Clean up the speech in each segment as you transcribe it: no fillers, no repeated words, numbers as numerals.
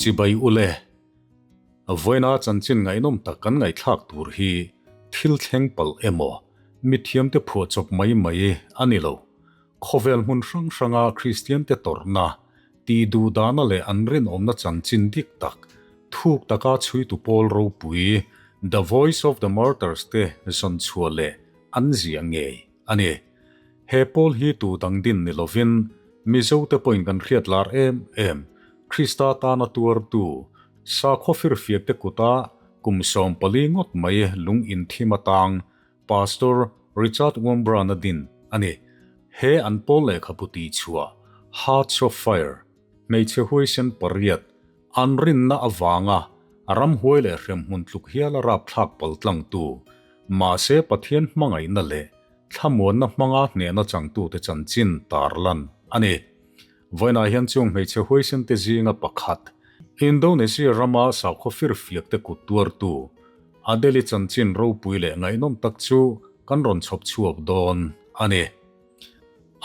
Chibai ule. Vawiina chanchin ngaihnawm tak kan ngaihthlak tur hi thil thleng palh emaw, mithiamte phuahchawp mai mai a ni lo. Khawvel hmun hrang hranga Kristiante tawrhna, tih duh dahna leh an rinawmna chanchin dik tak, thuk taka chhuitu pawl ropui The Voice of the Martyrs te zawn chhuah leh an ziah ngei a ni. He pawl hi tu dang din ni lovin Mizote pawhin kan hriat lar em em, Krista tana tuartu, sakhaw firfiakte kuta kum 14 ngawt mai lung inthim atang Pastor Richard Wurmbrand-a din a ni. He an pawl lehkhabu tih chhuah Hearts of Fire, hmeichhe huaisen pariat, an rinna avanga ramhuai leh hremhmun tluk hiala rapthlak paltlangtu, mahse Pathian hmangaihna leh thlamuanna hmanga hnehna changtute chanchin tarlan a ni. Vawiinah hian chung hmeichhe huaisente zinga pakhat, Indonesia rama sakhaw firfiakte kut tuartu, Adeli chanchin ropui leh ngaihnawm tak chu kan rawn chhawp chhuak dawn a ni.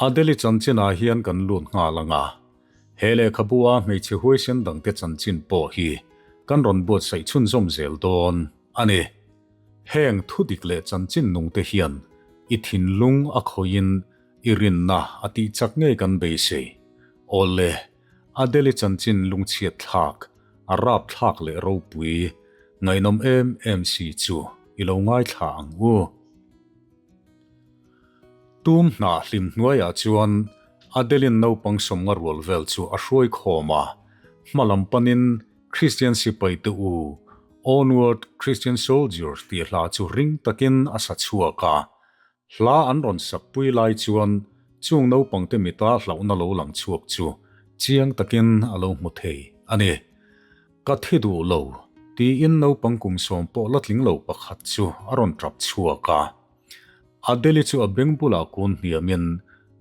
Adeli chanchinah hian kan lut nghal ang a, he lehkhabu-a hmeichhe huaisen dangte chanchin pawh hi kan rawn buatsaih chhunzawm zel dawn a ni. Heng thudik leh chanchin nungte hian i thinlung a khawihin I rinna a tih chak ngei kan beisei. Awle, Adeli chanchin lungchhiat thlak, a rap thlak leh ropui, ngaihnawm em em si chu i lo ngaithla ang u. Tum hnah hlim hnuaiah chuan Adelin naupang sawmnga rual vel chu a hruai khawm a, hma lam panin Kristian sipaite u, Onward Christian Soldiers tih hla chu ring takin a sa chhuak a, Hla an rawn sak pui lai chuan chung naupangte mita hlauhna lo lang chhuak chu chiang takin a lo hmu thei a ni. Ka thi duh lo, tiin naupang kum sawm pawh la tling lo pakhat chu a rawn tap chhuak a. Adeli chu a beng bulah kun hniamin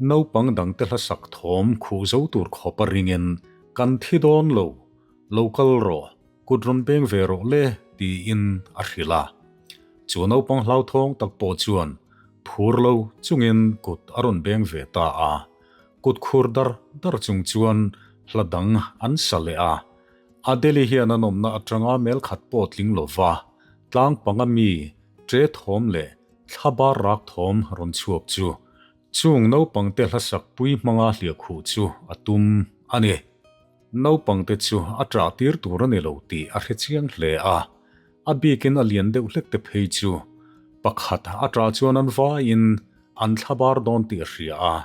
naupang dangte hla sak thawm khuh zo tur khawp a ringin, Kan thi dawn lo, lo kal rawh, kut rawn beng ve rawh le, tiin a hrilh a. Chu naupang hlauthawng tak pawh chuan phur lo chungin kut a rawn beng ve ta a, kut khur dar dar chung chuan hla dang an sa leh a. Adeli hian a nawmna atanga mel khat pawh tling lova tlang panga mi ṭe thawm leh thla bar rak thawm rawn chhuak chu chung naupangte hlasak pui hmanga hliahkhuh chu a tum a ni. Naupangte chu a ṭah tir tur a ni lo tih a hre chiang hle a, A bikin a lian deuh hlek te phei chu pakhat a ṭah chuan an vaiin an thlabar dawn tih a hria a,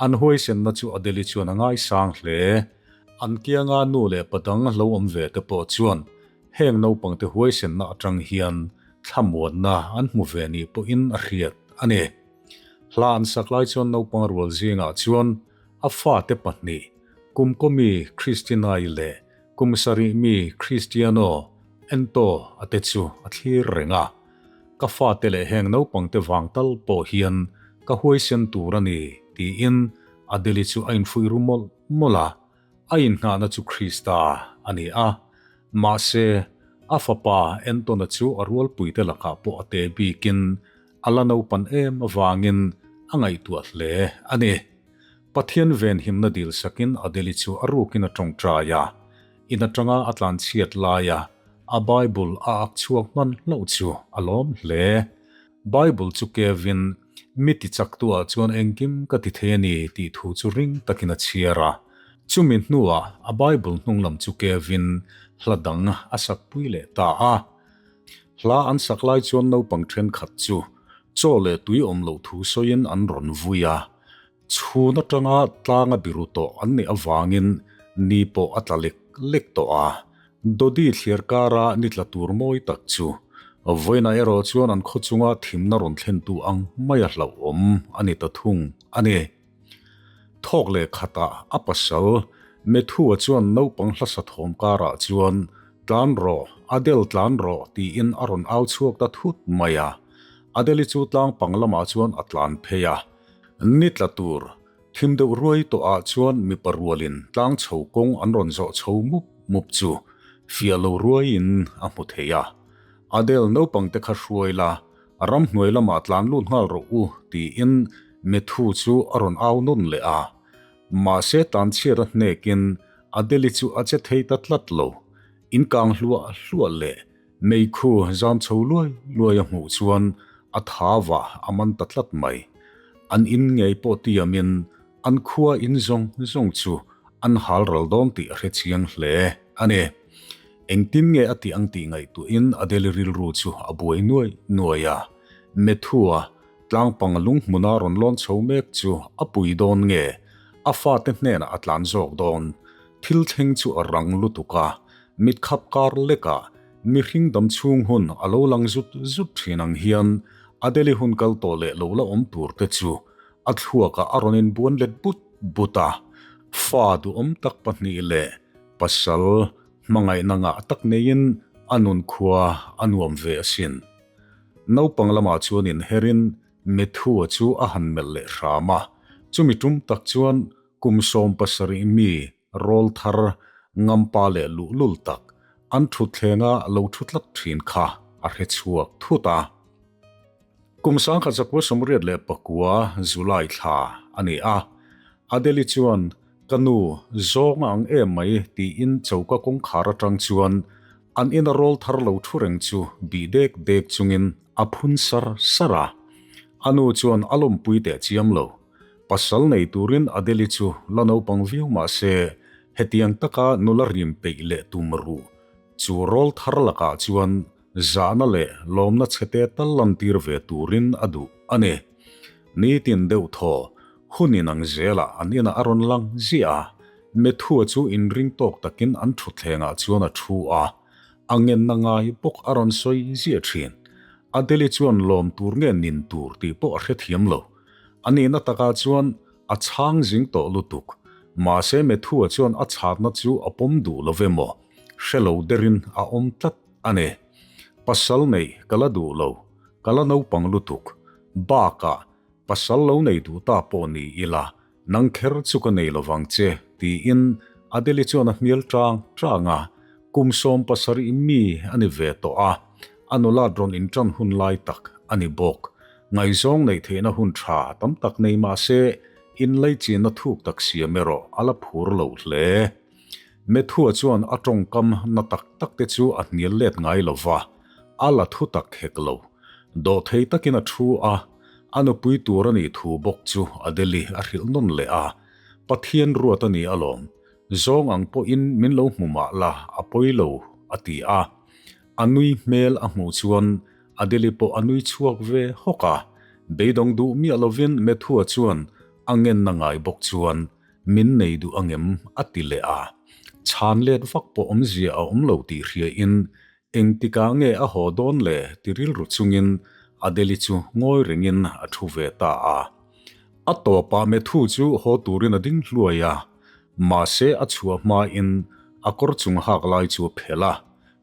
an huaisenna chu Adeli chuan a ngaisang hle. An kianga nu leh pa dang lo awm ve te pawh chuan heng naupangte huaisenna aṭang hian thlamuanna an hmu ve ni pawhin a hriat a ni. Hla an sak lai chuan naupang rual zingah chuan a fate pahnih, Kumkawmi Christina-i leh Kum sarih mi Cristiano Ento a te chu a thlir reng a, Ka fate leh heng naupangte vang tal pawh hian ka huaisen tur a ni, tiin Adeli chu a infuih ru mawlh mawlh a. A inngahna chu Krista a ni a, mahse, a fapa Entona chu a rualpuite lakah pawh a te bikin a la naupan em avangin a ngaihtuah hle a ni. Pathian venhimna dil sakin Adeli chu a rukin a tawngtai a, in atanga a tlanchhiat laia a Bible a ak chhuak hman hlauh chu a lawm hle. Bible chu Kevin, mi ti chaktuah chuan engkim ka ti thei a ni tih thu chu ring takin a chhiar a. Chumi hnuah a Bible hnunglam chu Kevin hla dang a sakpui leh ta a. Hla an sak lai chuan naupang thenkhat chu chaw leh tui awm loh thu sawiin an rawn vui a. Chhun atanga tlanga biru tawh an nih avangin ni pawh a tla lek lek tawh a, Dodi thliar kara ni tla tur mawi tak chu vawiinah erawh chuan an khaw chunga thimna rawn thlentu ang maia hlauhawm a ni ta thung a ni. Thawk leh khatah a pasal Methua chuan naupang hlasa thawm karah chuan Tlan rawh, Adele tlan rawh tiin a rawn au chhuak ta thut mai a. Adele-i chu tlang pang lamah chuan a tlan phei a. Ni tla tur, thim deuh ruai tawh ah chuan mipa rualin tlang chho kawng an rawn zawh chho mup mup chu fiah lo ruaiin a hmu thei a. Adele naupang te kha hruai la, ramhnuai lamah tlan lut nghal rawh u tiin Methu chu a rawn au nawn leh a. Mahse tanchhiat a hnekin Adele-i chu a che thei ta tlat lo. In kang hluah hluah leh meikhu zam chho luai luai a hmuh chuan a tha vah a man ta tlat mai. An in ngei pawh tiamin an khua in zawng zawng chu an hal ral dawn tih a hre chiang hle a ni. Engtin nge a tih ang tih ngaihtuahin Adele rilru chu a buai nuai nuai a. Methua tlangpang lunghmuna rawn lawn chho mek chu a pui dawn nge a fate hnenah a tlan zawk dawn? Thil thleng chu a rang lutuk a, mitkhap kar lekah mihring dam chhung hun a lo lang zut zut thin ang hian Adele hun kal tawh leh lo la awm tur te chu a thluakah a rawn inbuan let but but a. Fa duhawm tak pahnih leh pasal hmangaihna ngah tak neiin a nun khua a nuam ve asin. Naupang lamah chuan inherin Methua chu a han melh leh hram a, chumi tum tak chuan kum 70 mi rawl thar ngampa leh luhlul tak an thutthleng a lo thu tlat thin kha a hre chhuak thut a. Kum 1989 July thla a ni a, Adeli chuan Ka nu, zawng a ang em mai tiin choka kawngkhar atang chuan an ina rawl thar lo thu reng chu bih dek dek chungin a phun sar sar a. A nu chuan a lawmpui teh chiam lo. Pasal nei turin Adeli chu la naupang viau mah se, hetiang taka nula rim peih leh tum ruh chu rawl thar lakah chuan zahna leh lawmna chhete tal lantir ve turin a duh a ni. Nitin deuh thaw hun inang zelah an inah a rawn lang ziah a, Methua chu inring tawk takin an thutthlengah chuan a thu a, a ngenna ngai bawk a rawn sawi ziah thin. Adeli chuan lawm tur nge nin tur tih pawh a hrethiam lo. A nihna takah chuan a chhang zing tawh lutuk. Mahse Methua chuan a chhatna chu a pawm duh lo emaw, hre lo derin a awm tlat a ni. Pasal neih ka la duh lo, ka la naupang lutuk. Bakah pasal lo nei duh ta pawh ni ila, nang kher chu ka nei lovang che, tiin Adeli chuan a hnial tang tang a. Kum 70 mi a ni ve tawh a, a nulat rawn intan hun lai tak a ni bawk. Ngaihzawng neih theihna hun tha tam tak nei mah se, inlaichinna thuk tak siam erawh a la phur lo hle. Methua chuan a tawngkam na tak tak te chu a hnial let ngai lo va, a la thu tak hek lo. Dawhthei takin a thu a, a nupui tur a nih thu bawk chu Adeli a hrilh nawn leh a, Pathian ruat a ni alawm, zawng ang pawhin min lo hmu mah la a pawi lo, a ti a. A nui hmel a hmuh chuan Adeli pawh a nui chhuak ve hawk a, beidawng duh miah lovin Methua chuan a ngenna ngai bawk chuan Min nei duh angem? a ti leh a. Chhan let vak pawh awmzia a awm lo tih hriain engtikah nge a haw dawn le ti rilru chungin Adeli chu ngawi rengin a thu ve ta a. A tawpah Methu chu haw turin a ding hluai a, mahse a chhuah hmain a kawr chung hak lai chu a phelh a,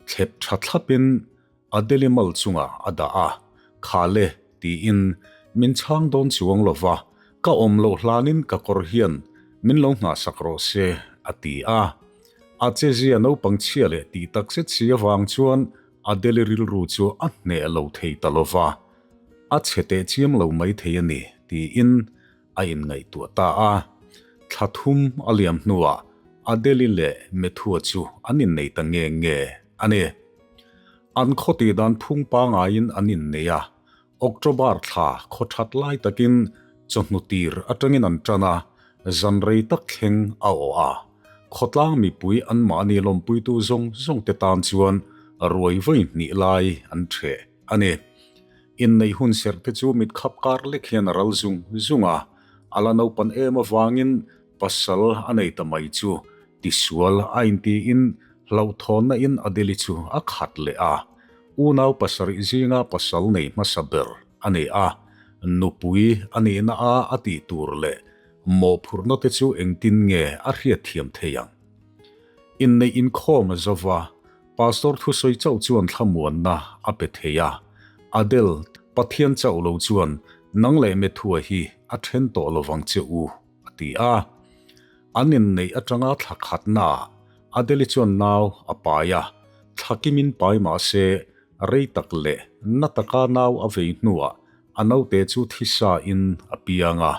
thlep tha thlapin Adeli mal chungah a dah a, Khale, tiin min chhang dawn chuang lo va, ka awm loh hlanin ka kawr hian min lo nghahsak rawh se, a ti a. A chezia naupang chhia leh tih tak zet si avang chuan Adeli rilru chu a hneh lo thei ta lo va, a chhe teh chiam lo mai thei a ni, tiin a inngaihtuah ta a. Thla thum a liam hnuah Adeli leh Methua chu an innei ta nge nge a ni. An khaw tih dan phung pangaiin an innei a, October thla khaw that lai takin chawhnu tir atangin an tan a, zan rei tak thleng a awh a. Khawtlang mipui anmahni lawmpuitu zawng zawng te tan chuan ruai vawi hnih lai an theh a ni. Inneih hun serh te chu mit khap kar lek hian a ral zung zung a, a la naupan em avangin pasal a nei ta mai chu tisual a intiin hlauhthawnna in Adeli chu a khat leh a. Unau pasarih zinga pasal nei hmasa ber a ni a, nupui a nihna a a tih tur leh mawhphurhna te chu engtin nge a hriatthiam thei ang? Inneih inkhawm a zo va, Pastor thusawi chauh chuan thlamuanna a pe thei a, Adele, Pathian chauh lo chuan nang leh Methua hi a then tawh lovang che u, a ti a. An inneih atanga thla khatnaah Adele chuan nau a pai a, thla kimin pai mah se rei tak leh na taka nau a vei hnuah a naute chu thisa in a piang a,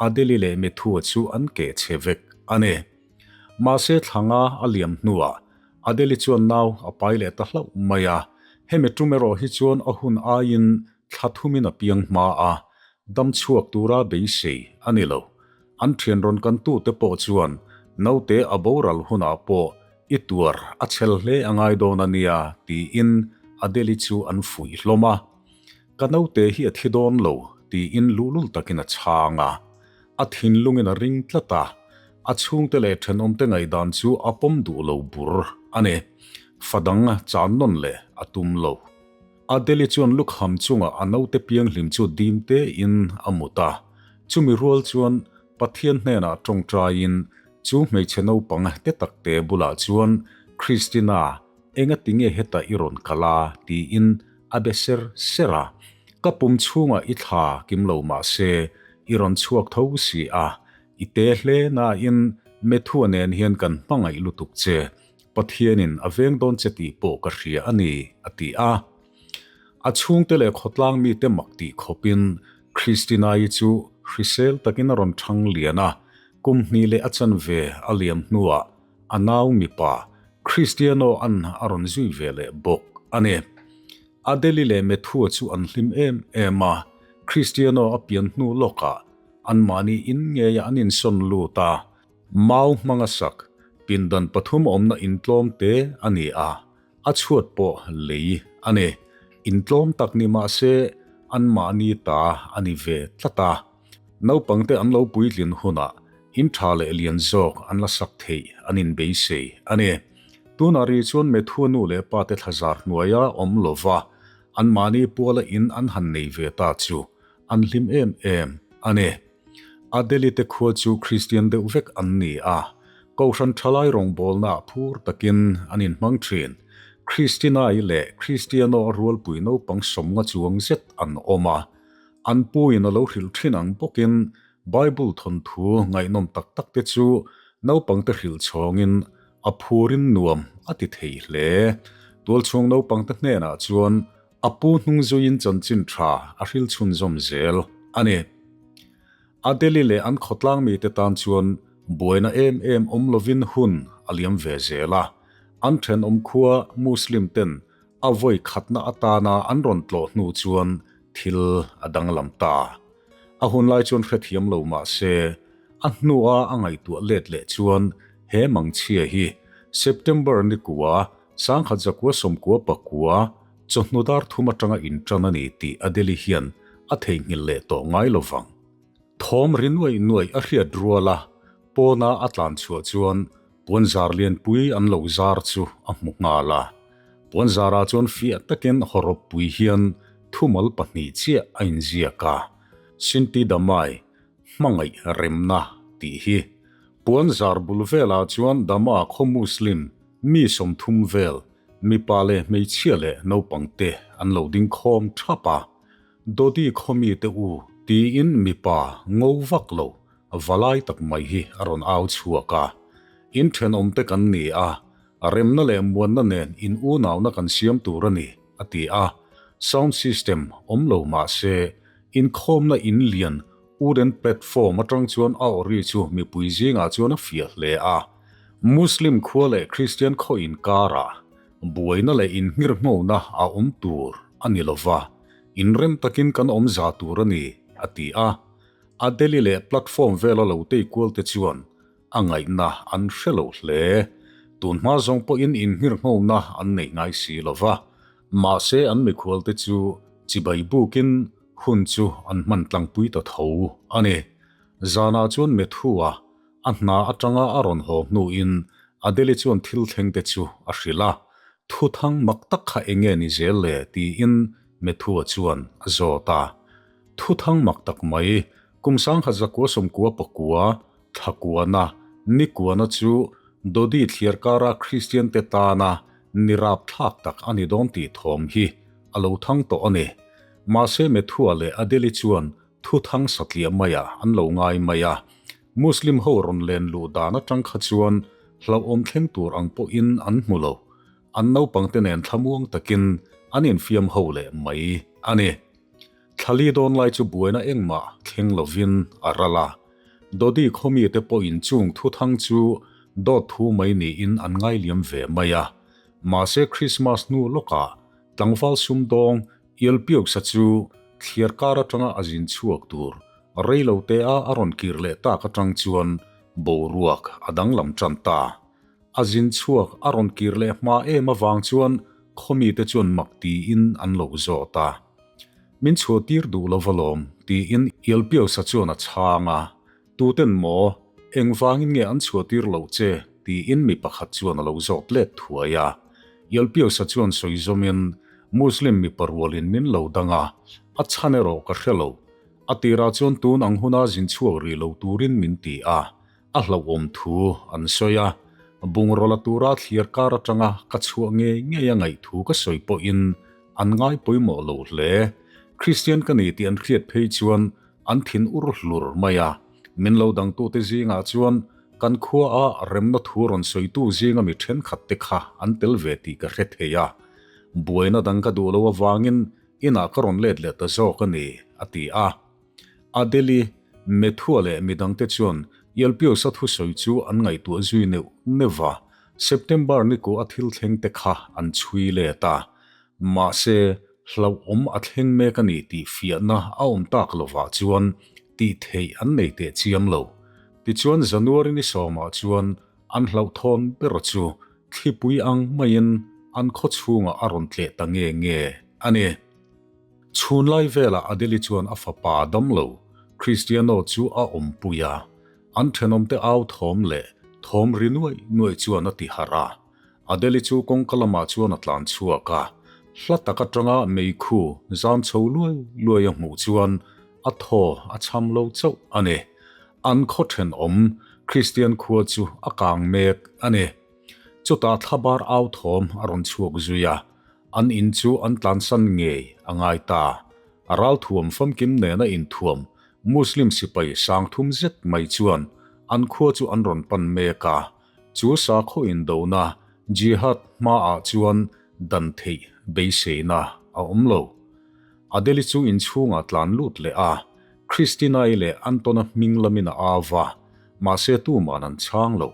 Adele leh Methua chu an keh chhe vek a ni. Mahse thlanga a liam hnuah. Adeli chuan nau a pai leh ta hlauh mai a, hemi tum erawh hi chuan a hun aiin thla thumin a piang hma a, dam chhuak tura beisei a ni lo. An thian rawn kan tute pawh chuan naute a boral hunah pawh i tuar a chhel hle a ngai dawn a nia tiin Adeli chu an fuih hlawm a. Ka naute hi a thi dawn lo tiin luhlul takin a chhang a. A thinlungin a ring tlat a, a chhungte leh thenawmte ngaihdan chu a pawm duh lo bur a ni. Fa dang chan nawn leh a tum lo. Adeli chuan lukham chungah a naute pianghlim chu dim tein a mut a. Chumi rual chuan Pathian hnenah tawngtaiin chu hmeichhe naupang te takte bulah chuan Christina, engati nge hetah i rawn kal a? tiin a be ser ser a. Ka pum chhungah i thla kim lo mah se, i rawn chhuak tho si a. I te hle nain Methua nen hian kan hmangaih lutuk che. Pathianin a veng dawn che tih pawh ka hria a ni, a ti a. A chhungte leh khawtlang mite mak tih khawpin Christina-i chu hrisel takin a rawn thang lian a, kum hnih leh a chanve a liam hnuah a nau mipa Cristiano an a rawn zui ve leh bawk a ni. Adeli leh Methua chu an hlim em em a, Cristiano a pian hnu lawkah anmahni in ngeiah an insawn lut a, Mau hmanga sak, pindan pathum awmna intlawm te a ni a, a chhuat pawh lei a ni. Intlawm tak ni mah se anmahni ta a ni ve tlat a. Naupangte an lo puitlin hunah in tha leh lian zawk an la sak theih an inbeisei a ni. Tunah ri chuan Methua nu leh pa te thlazar hnuaia awm lova anmahni puala in an han nei ve ta chu an hlim em em a ni. Adeli te khua chu Kristian deuh vek an ni a, Kohhran thalai rawngbawlnaah phur takin an inhmang thin. Kristinai leh Kristiano a rualpui naupang sawmnga chuang zet an awm a. An puin a lo hrilh thin ang bawkin Bible thawnthu ngaihnawm tak tak te chu naupangte hrilh chhawngin a phurin nuam a ti thei hle. Tualchhung naupangte hnenah chuan A pu hnung zuiin chanchin tha a hril chhunzawm zel a ni. Adeli leh an khawtlang mite tan chuan buaina em em awm lovin hun a liam ve zel a. An thenawm khua Muslim ten a vawi khatna atana an rawn tlawh hnu chuan thil a danglam ta. A hunlai chuan hrethiam lo mah se, a hnua a ngaihtuah let leh chuan he mangchhia hi September ni kua Sangkhat zakua sawmkua pakua chawhnu dar thum atanga intan a ni tih Adeli hian a theihnghilh leh tawh ngai lo vang. Thawm ri nuaih nuaih a hriat rual a, pawna a tlan chhuah chuan puanzar lianpui an lo zar chu a hmu nghal a. Puanzarah chuan fiah takin hawrawppui hian thumal pahnih chiah a inziak a, Sinti Damai, hmangaih remna tih hi. Puanzar bul velah chuan Dama khaw Muslim Mi 30 vel, mipa leh hmeichhia leh naupang te an lo ding khawm thap a. Dodi khawmi te u tiin mipa ngo vak lo valai tak mai hi a rawn au chhuak a. In thenawm te kan ni a, remna leh muanna nen in unauna kan siam tur a ni, a ti a. Sound system awm lo mah se, inkhawmna in lian wooden platform atang chuan a awri chu mipui zingah chuan a fiah hle a. Muslim khua leh Kristian khaw inkarah buaina leh inhngirhnghona a awm tur a ni lova, inrem takin kan awm za tur a ni, a ti a. Adeli leh platform vela lo tei kual te chuan a ngaihna an hre lo hle. Tun hma zawng pawhin inhngirhnghona an nei ngai si lova, mahse an mikhualte chu chibai bukin hun chu an hman tlangpui ta tho a ni. Zanah chuan Methua A hna atanga a rawn haw hnuin Adeli chuan thil thleng te chu a hrilh a, Thuthang mak tak kha eng nge ni zel le? tiin Methua chuan a zawt a. Thuthang mak tak mai, kum sangkhat zakua sawmkua pakua, thlakuana, nikuana chu Dodi thliar kara Kristian te tana ni rapthlak tak a ni dawn tih thawm hi a lo thang tawh a ni. Mahse Methua leh Adeli chuan Thuthang satliah maiah an lo ngai mai a, Muslim ho rawn len luh dan atang kha chuan hlauhawm thleng tur ang pawhin an hmu lo. An naupangte nen thlamuang takin an infiam ho leh mai a ni. Thlali dawn lai chu buaina engmah thleng lovin a ral a. Dodi khawmite pawhin chung thuthang chu dawt thu mai niin an ngailiam ve mai a. Mahse Krismas hnu lawkah tlangval sumdawng Ialpiausa chu thliar kar atanga a zin chhuak tur reilote a a rawn kir leh tak atang chuan boruak a danglam tan ta. A zin chhuak a rawn kir leh hma em avang chuan khawmite chuan mak tiin an lo zawt a. Min chhuahtir duh lo va lawm, tiin Ialpiausa chuan a chhang a. Tuten maw, engvangin nge an chhuahtir loh che? tiin mi pakhat chuan a lo zawt let thuai a. Ialpiausa chuan sawi zawmin, Muslim mipa rualin min lo dang a, a chhan erawh ka hre lo. A tirah chuan tun ang huna zin chhuak rih lo turin min ti a, a hlauhawm thu an sawi a. Bungraw la tura thliar kar atanga ka chhuah ngei ngei a ngaih thu ka sawi pawhin an ngai pawimawh lo hle. Kristian ka ni tih an hriat phei chuan An thin ur hlur mai a, min lo dangtute zingah chuan kan khuaa remna thu rawn sawitu zinga mi thenkhat te kha an tel ve tih ka hre thei a. Buaina dang ka duh lo avangin inah ka rawn let leh ta zawk a ni, a ti a. Adeli, Methua leh midangte chuan Yelpios-a thusawi chu an ngaihtuah zui neuh neuh a, September ni kuah a thil thleng te kha an chhui let a. Mahse, hlauhawm a thleng mek a ni tih fiahna a awm tak lovah chuan tih theih an nei teh chiam lo. Tichuan January ni sawmah chuan an hlauhthawn ber chu thlipui ang maiin an khaw chhungah a rawn tleh ta nge nge a ni. Chhunlai velah Adeli chuan a fapa damlo Cristiano chu a awmpui a, an thenawmte au thawm leh thawm ri nuaih nuaih chuan a ti harh a. Adeli chu kawngka lamah chuan a tlan chhuak a, hla tak atanga meikhu zam chho luai luai a hmuh chuan a thaw a cham lo chauh a ni. An khaw thenawm Kristian khua chu a kang mek a ni. Chutah thlabar au thawm a rawn chhuak zui a, an in chu an tlansan ngei a ngai ta. Ralthuam famkim nena inthuam Muslim sipai sangthum zet mai chuan an khua chu an rawn pan mek a, Chu sakhaw indona Jihad hmaah chuan dan theih beiseina a awm lo. Adeli chu inchhungah tlan lut leh a, Christina-i leh Anton-a hming lamin a au va, mahse tuman an chhang lo.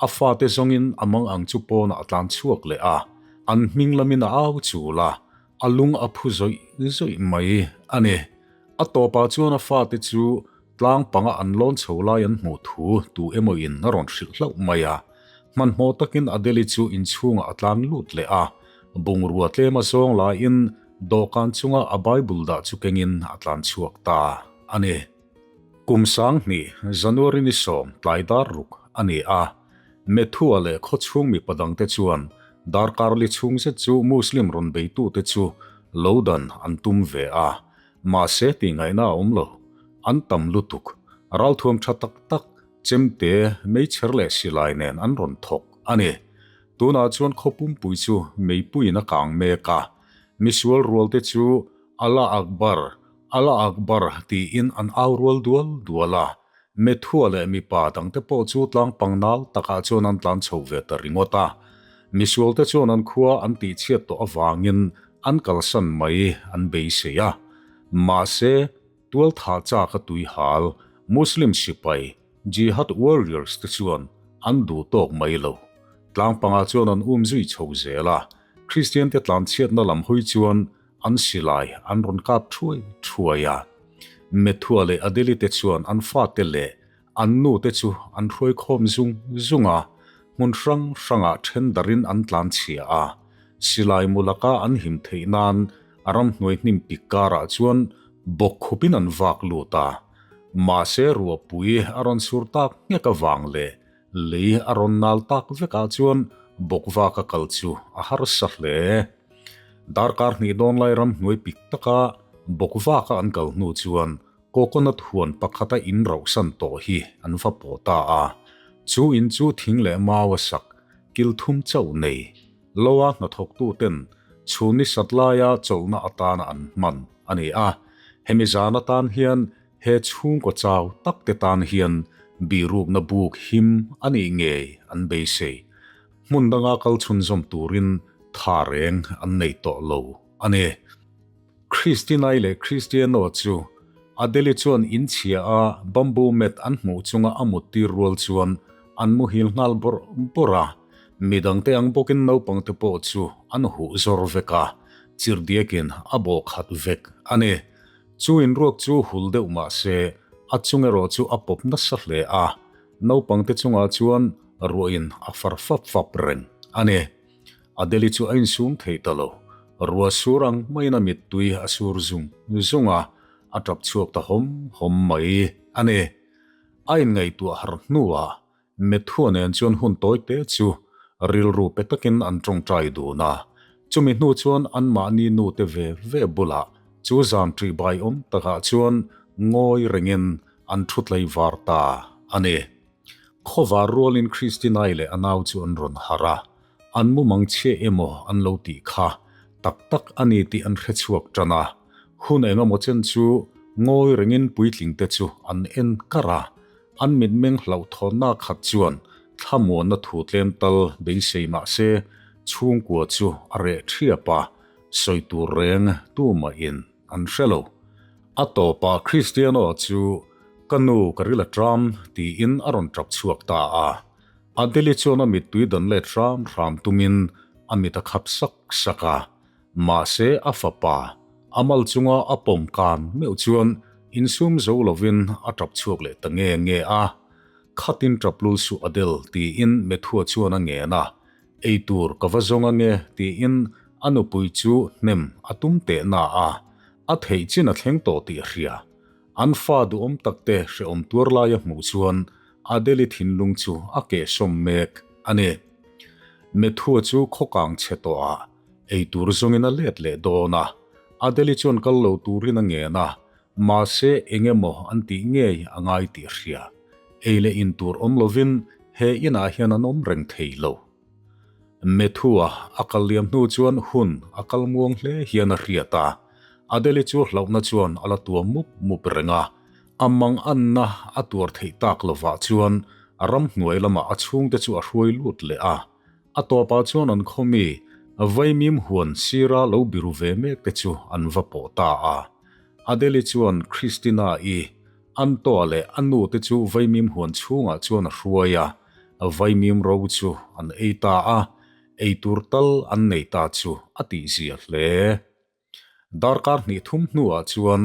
A fate zawngin a mang ang chu pawnah a tlan chhuak leh a, an hming lamin a au chul a, a lung a phu zawih zawih mai a ni. A tawpah chuan a fate chu Tlang panga an lawn chho lai an hmuh thu tu emaw in a rawn hrilh hlauh mai a. Hmanhmawh takin Adeli chu inchhungah a tlan lut leh a, bungrua tlema zawng laiin dawhkan chunga a Bible dah chu kengin a tlan chhuak ta a ni. Kum 2000 January ni 10 tlai dar ruk a ni a, Methua leh khawchhung mipa dangte chuan darkar li chhung zet chu Muslim rawn beitute chu lo dan an tum ve a, Mahse tih ngaihna a awm lo. An tam lutuk. Ralthuam tha tak tak, chemte, meichher leh silai nen an rawn thawk a ni. Tunah chuan khaw pumpui chu meipuiin a kang mek a. Misual rualte chu Allah Akbar, Allah Akbar tiin an au rual dual dual a. Methua leh mipa dangte pawh chu tlang pangnal takah chuan an tlan chho ve ta ringawt a. Misualte chuan an khua an tihchhiat tawh avangin an kalsan mai an beisei a. Mahse, tualthah chak a tuihal Muslim sipai Jihad Warriors te chuan an duh tawk mai lo. Tlang pangah chuan an um zui chho zel a, Kristian te tlanchhiatna lam hawi chuan An silai an rawn kap thuai thuai a. Methua leh Adeli te chuan an fate leh an nu te chu an hruai khawm zung zung a, hmun hrang hrangah then darin an tlan chhia a. Silai mu laka an him theih nan a ramhnuai hnim pik karah chuan bawk khupin an vak lut a. Mahse ruahpui a rawn sur tak nghek avang leh lei a rawn nal tak vekah chuan bawk vaka kal chu a harsa hle. Darkar hnih dawn lai ramhnuai pik taka bawk vaka an kal hnu chuan coconut huan pakhata in rauhsan tawh hi an va pawh ta a. Chu in chu thing leh mau a sak kil thum chauh nei. Loa hnathawktu ten chhun ni sat laia chawlhna atana an hman a ni a. Hemi zan atan hian he chhungkaw chau tak te tan hian bihrukna buk him a nih ngei an beisei. Hmun danga kal chhunzawm turin tha reng an nei tawh lo a ni. Christinai leh Christiano chu Adeli chuan in chhia a bamboo mat an hmuh chunga a mut tir rual chuan an muhil nghal bawrh bawrh a. Midangte ang bawkin naupangte pawh chu an huh zawr vek a, chirhdiakin a bawh khat vek a ni. Chu inruak chu hul deuh mah se, a chung erawh chu a pawp nasa hle a, naupangte chungah chuan ruahin a far fap fap reng a ni. Adeli chu a insum thei ta lo. Ruah sur ang maiin a mittui a sur zung zung a, a tap chhuak ta hawm hawm mai a ni. A inngaihtuah harh hnuah Methua nen chuan hun tawi te chu rilru pe takin an tawngtai dun a. Chumi hnu chuan anmahni nute ve ve bulah chu zan ṭih bai awm takah chuan ngawi rengin an thu tlei var ta a ni. Khawvar rualin Christinai leh a nau chu an rawn harh a, an mumang chhia emaw an lo tih kha tak tak a ni tih an hre chhuak ṭan a. Hun engemaw chen chu ngawi rengin puitlingte chu an en kar a, An mitmeng hlauhthawnna khat chuan thlamuanna thu tlem tal beisei mah se chhungkua chu a reh ṭhiap a, sawi tur reng tumahin an hre lo. A tawpah Cristiano chu Ka nu ka ril a ṭam tiin a rawn ṭap chhuak ta a. Adeli chuan a mittui dan let hram hram tumin a mit a khap sak sak a. Mahse a fapa, a mal chunga a pawm kan meuh chuan insum zo lovin a tap chhuak leh ta nge nge a. Khatin tap lul suh Adele tiin Methua chuan a ngen a, ei tur ka va zawng ange tiin a nupui chu hnem a tum teh na a, a theih chin a thleng tawh tih a hria. An fa duhawm takte hrehawm tuar lai a hmuh chuan Adele-i thinlung chu a kehsawm mek a ni. Methua chu khawkang chhe tawh ah Ei tur zawngin a let leh dawn a, Adeli chuan kal lo turin a ngen a, mahse eng emaw an tih ngei a ngai tih a hria. Ei leh in tur awm lovin he inah hian an awm reng thei lo. Methua a kal liam hnu chuan hun a kal muang hle hian a hriat a, Adeli chu hlauhna chuan a la tuam mup mup reng a, a mang anna a tuar theih tak lovah chuan ramhnuai lamah a chhungte chu a hruai lut leh a. A tawpah chuan an khawmi vaimim huan sira lo biru ve mek te chu an va pawh ta a. Adeli chuan Christina-i, Antoa leh a nu te chu vaimim huan chhungah chuan a hruai a, vaimim ro chu an ei ta a, eitur tal an nei ta chu a tihzia hle. Darkar hnih thum hnuah chuan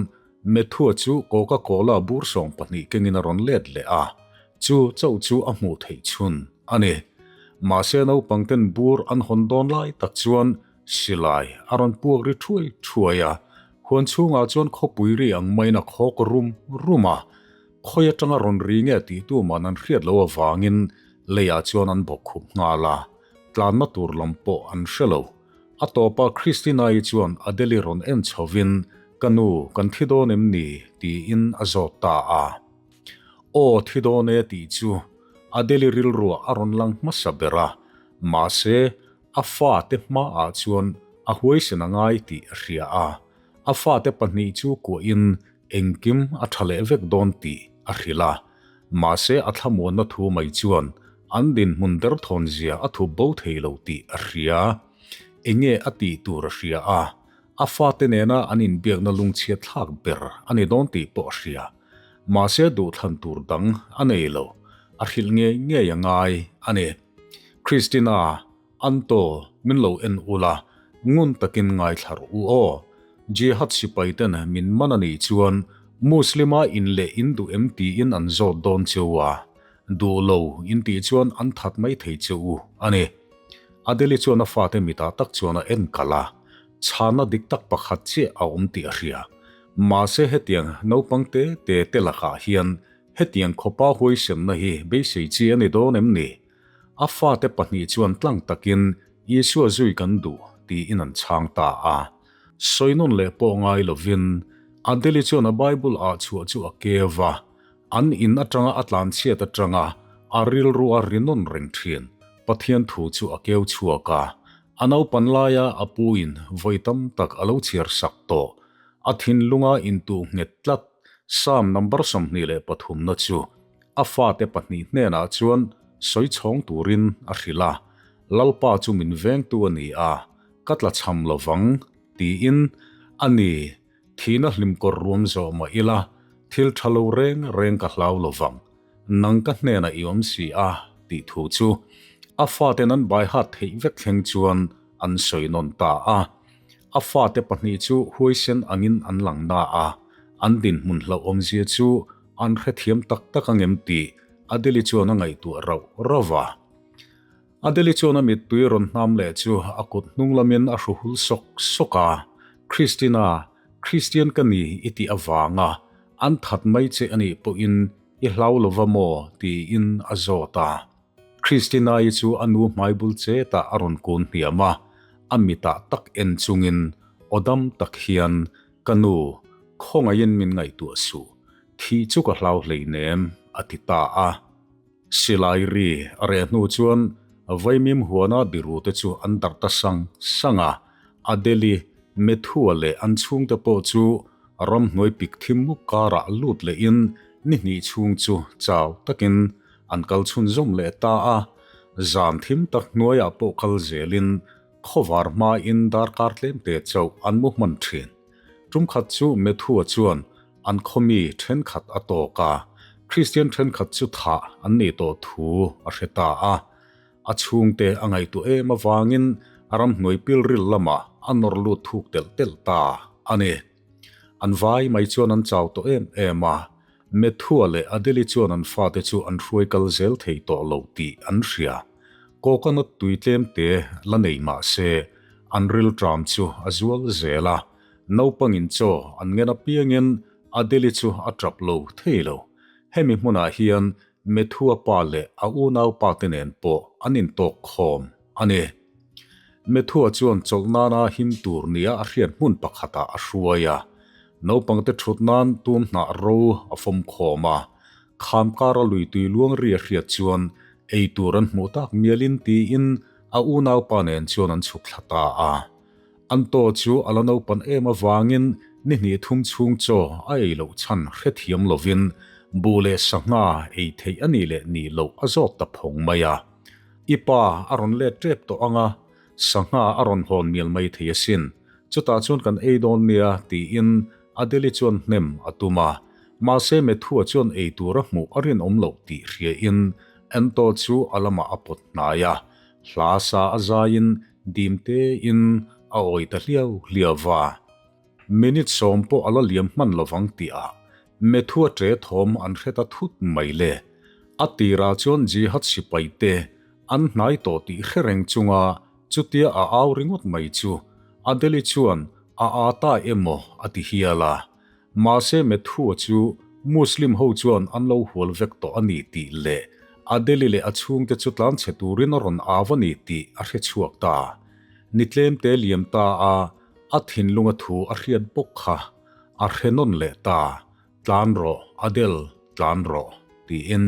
Methua chu Coca-Cola bur 12 kengin a rawn let leh a, chu chauh chu a hmuh theih chhun a ni. Mahse naupangten bur an hawn dawn lai tak chuan silai a rawn puak ri thuai thuai a, huan chhungah chuan khawpui ri ang maiin a khawk rum rum a, khawi atanga rawn ri nge tih tuman an hriat loh avangin leiah chuan an bawk khup nghal a, tlanna tur lam pawh an hre lo. A tawpa Christina-i chuan Adele-i rawn en chhovin, Ka nu, kan thi dawn em ni? tiin a zawt ta a. Aw, thi dawn e tih chu Adele-i rilruah a rawn lang hmasa ber a, mahse, a fate hmaah chuan a huaisen a ngai tih a hria a. A fate pahnih chu kuahin engkim a tha leh vek dawn tih a hrilh a. Mahse, a thlamuanna thu mai chuan an dinhmun derthawn zia a thup bo thei lo tih a hria. Enge a tih tur a hria a, a fate nena an inbiakna lungchhiat thlak ber a ni dawn tih pawh a hria. Mahse, duhthlan tur dang a nei lo. A hrilh ngei ngei a ngai a ni. Christina, Anto, min lo en ula, ngun takin ngaithla rawh u aw. Jihad sipai ten min man a nih chuan Muslim-a in leh in duh em tiin an zawt dawn che u a, duh lo in tih chuan an that mai thei che u a ni. Adeli chuan a fate mitah tak chuan a en kalh a, chhana dik tak pakhat chiah a awm tih a hria. Mahse hetiang naupang te te te lakah hian hetiang khawpa huaisenna hi beisei chi a ni dawn em ni? A fate pahnih chuan tlang takin Isua zui kan duh tiin an chhang ta a. Sawi nawn leh pawh ngai lovin Adeli chuan a Bible ah chhuah chu a keu a, an in atanga a tlanchhiat atanga a rilru a ri nawn reng thin Pathian thu chu a keu chhuak a. A naupan laia a puin vawi tam tak a lo chhiar sak tawh. A thinlunga intuh nghet tlat Psalm number 23 na chu A fate pahnih hnenah chuan sawi chhawng turin a hrilh a, Lalpa chu min vengtu a ni a, ka tla chham lo vang, tiin a ni, thihna hlim kawr ruam zawh mah ila, thil tha lo reng reng ka hlau lo vang, nang ka hnenah i awm si a, tih thu chu. A faten an baihat theih vek thleng chuan an sawi nawn ta a. A fate pahnih chu huaisen angin an lang na a, an dinhmun hlauhawmzia chu an hrethiam tak tak angem tih Adeli chuan a ngaihtuah rauh rauh va. Adeli chuan a mittui rawn hnam leh chu a kut hnung lamin a hru hul sawk sawk a, Christina, Christian ka ni i tih avanga an that mai che a nih pawhin i hlau lova maw? tiin a zawt a. Christina-i chu a nu hmai bul chetah a rawn kun hniam a, a mitah tak en chungin aw dam tak hian, Ka nu, khawngaihin min ngaihtuah suh, thih chu ka hlau hleinem, a ti ta a. Silai ri a reh hnu chuan Vaimim huana birute chu an darh ta sang sang a, Adeli, Methua leh an chhungte pawh chu ramhnuai pik thim mup karah lut lehin ni hnih chhung chu chau takin an kal chhunzawm leh ta a, zan thim tak hnuaiah pawh kal zelin khawvar hmain darkar tlemte chauh an mu hman thin. Tumkhat chu Methua chuan an khawmi thenkhat a tawk a, Kristian thenkhat chu thah an nih tawh thu a hre ta a. A chhungte a ngaihtuah em avangin ramhnuai pilril lamah a nawr lut thuk telh telh ta a ni. An vai mai chuan an chau tawh em em a, Methua leh Adeli chuan an fate chu an hruai kal zel thei tawh lo tih an hria. Coconut tui tlem te la nei mah se, an rilṭam chu a zual zel a. Naupangin chaw an ngen apiangin Adeli chu a ṭap lo thei lo. Hemi hmunah hian Methua pa leh a unaupa te nen pawh an intawk khawm a ni. Methua chuan chawlh nana him tur nia a hriat hmun pakhatah a hruai a. Naupangte thut nan tum hnah ro a fawm khawm a. Kham kara lui tui luang ri a hriat chuan ei tur an hmuh tak mialin tiin a unaupa nen chuan an chhuk thla ta a. An taw chu a la naupan em avangin ni hnih thum chhung chaw a ei loh chhan hrethiam lovin buh leh sangha ei theih a nih leh nih loh a zawt ta phawng mai a. I pa a rawn let tep tawh ang a, sangha a rawn hawn mial mai thei asin, chutah chuan kan ei dawn nia tiin Adeli chuan hnem a tum a. Mahse Methua chuan ei tur a hmuh a rinawm loh tih hriain Anto chu a lamah a pawt hnai a. Hla sa a zaiin dim tein a awi ta hliau hliau va. Minute sawm pawh a la liam hman lovang tihah Methua ṭe thawm an hre ta thut mai le. A tirah chuan Jihad sipai te an hnai tawh tih hre reng chunga chutia a au ringawt mai chu Adeli chuan a â ta emaw a ti hial a. Mahse Methua chu Muslim ho chuan an lo hual vek tawh a ni tih leh Adeli leh a chhungte chu tlanchhe turin a rawn au a ni tih a hre chhuak ta. Ni tlemte liam ta a, a thinlunga thu a hriat bawk kha a hre nawn leh ta, Tlan rawh Adel, tlan rawh, tiin.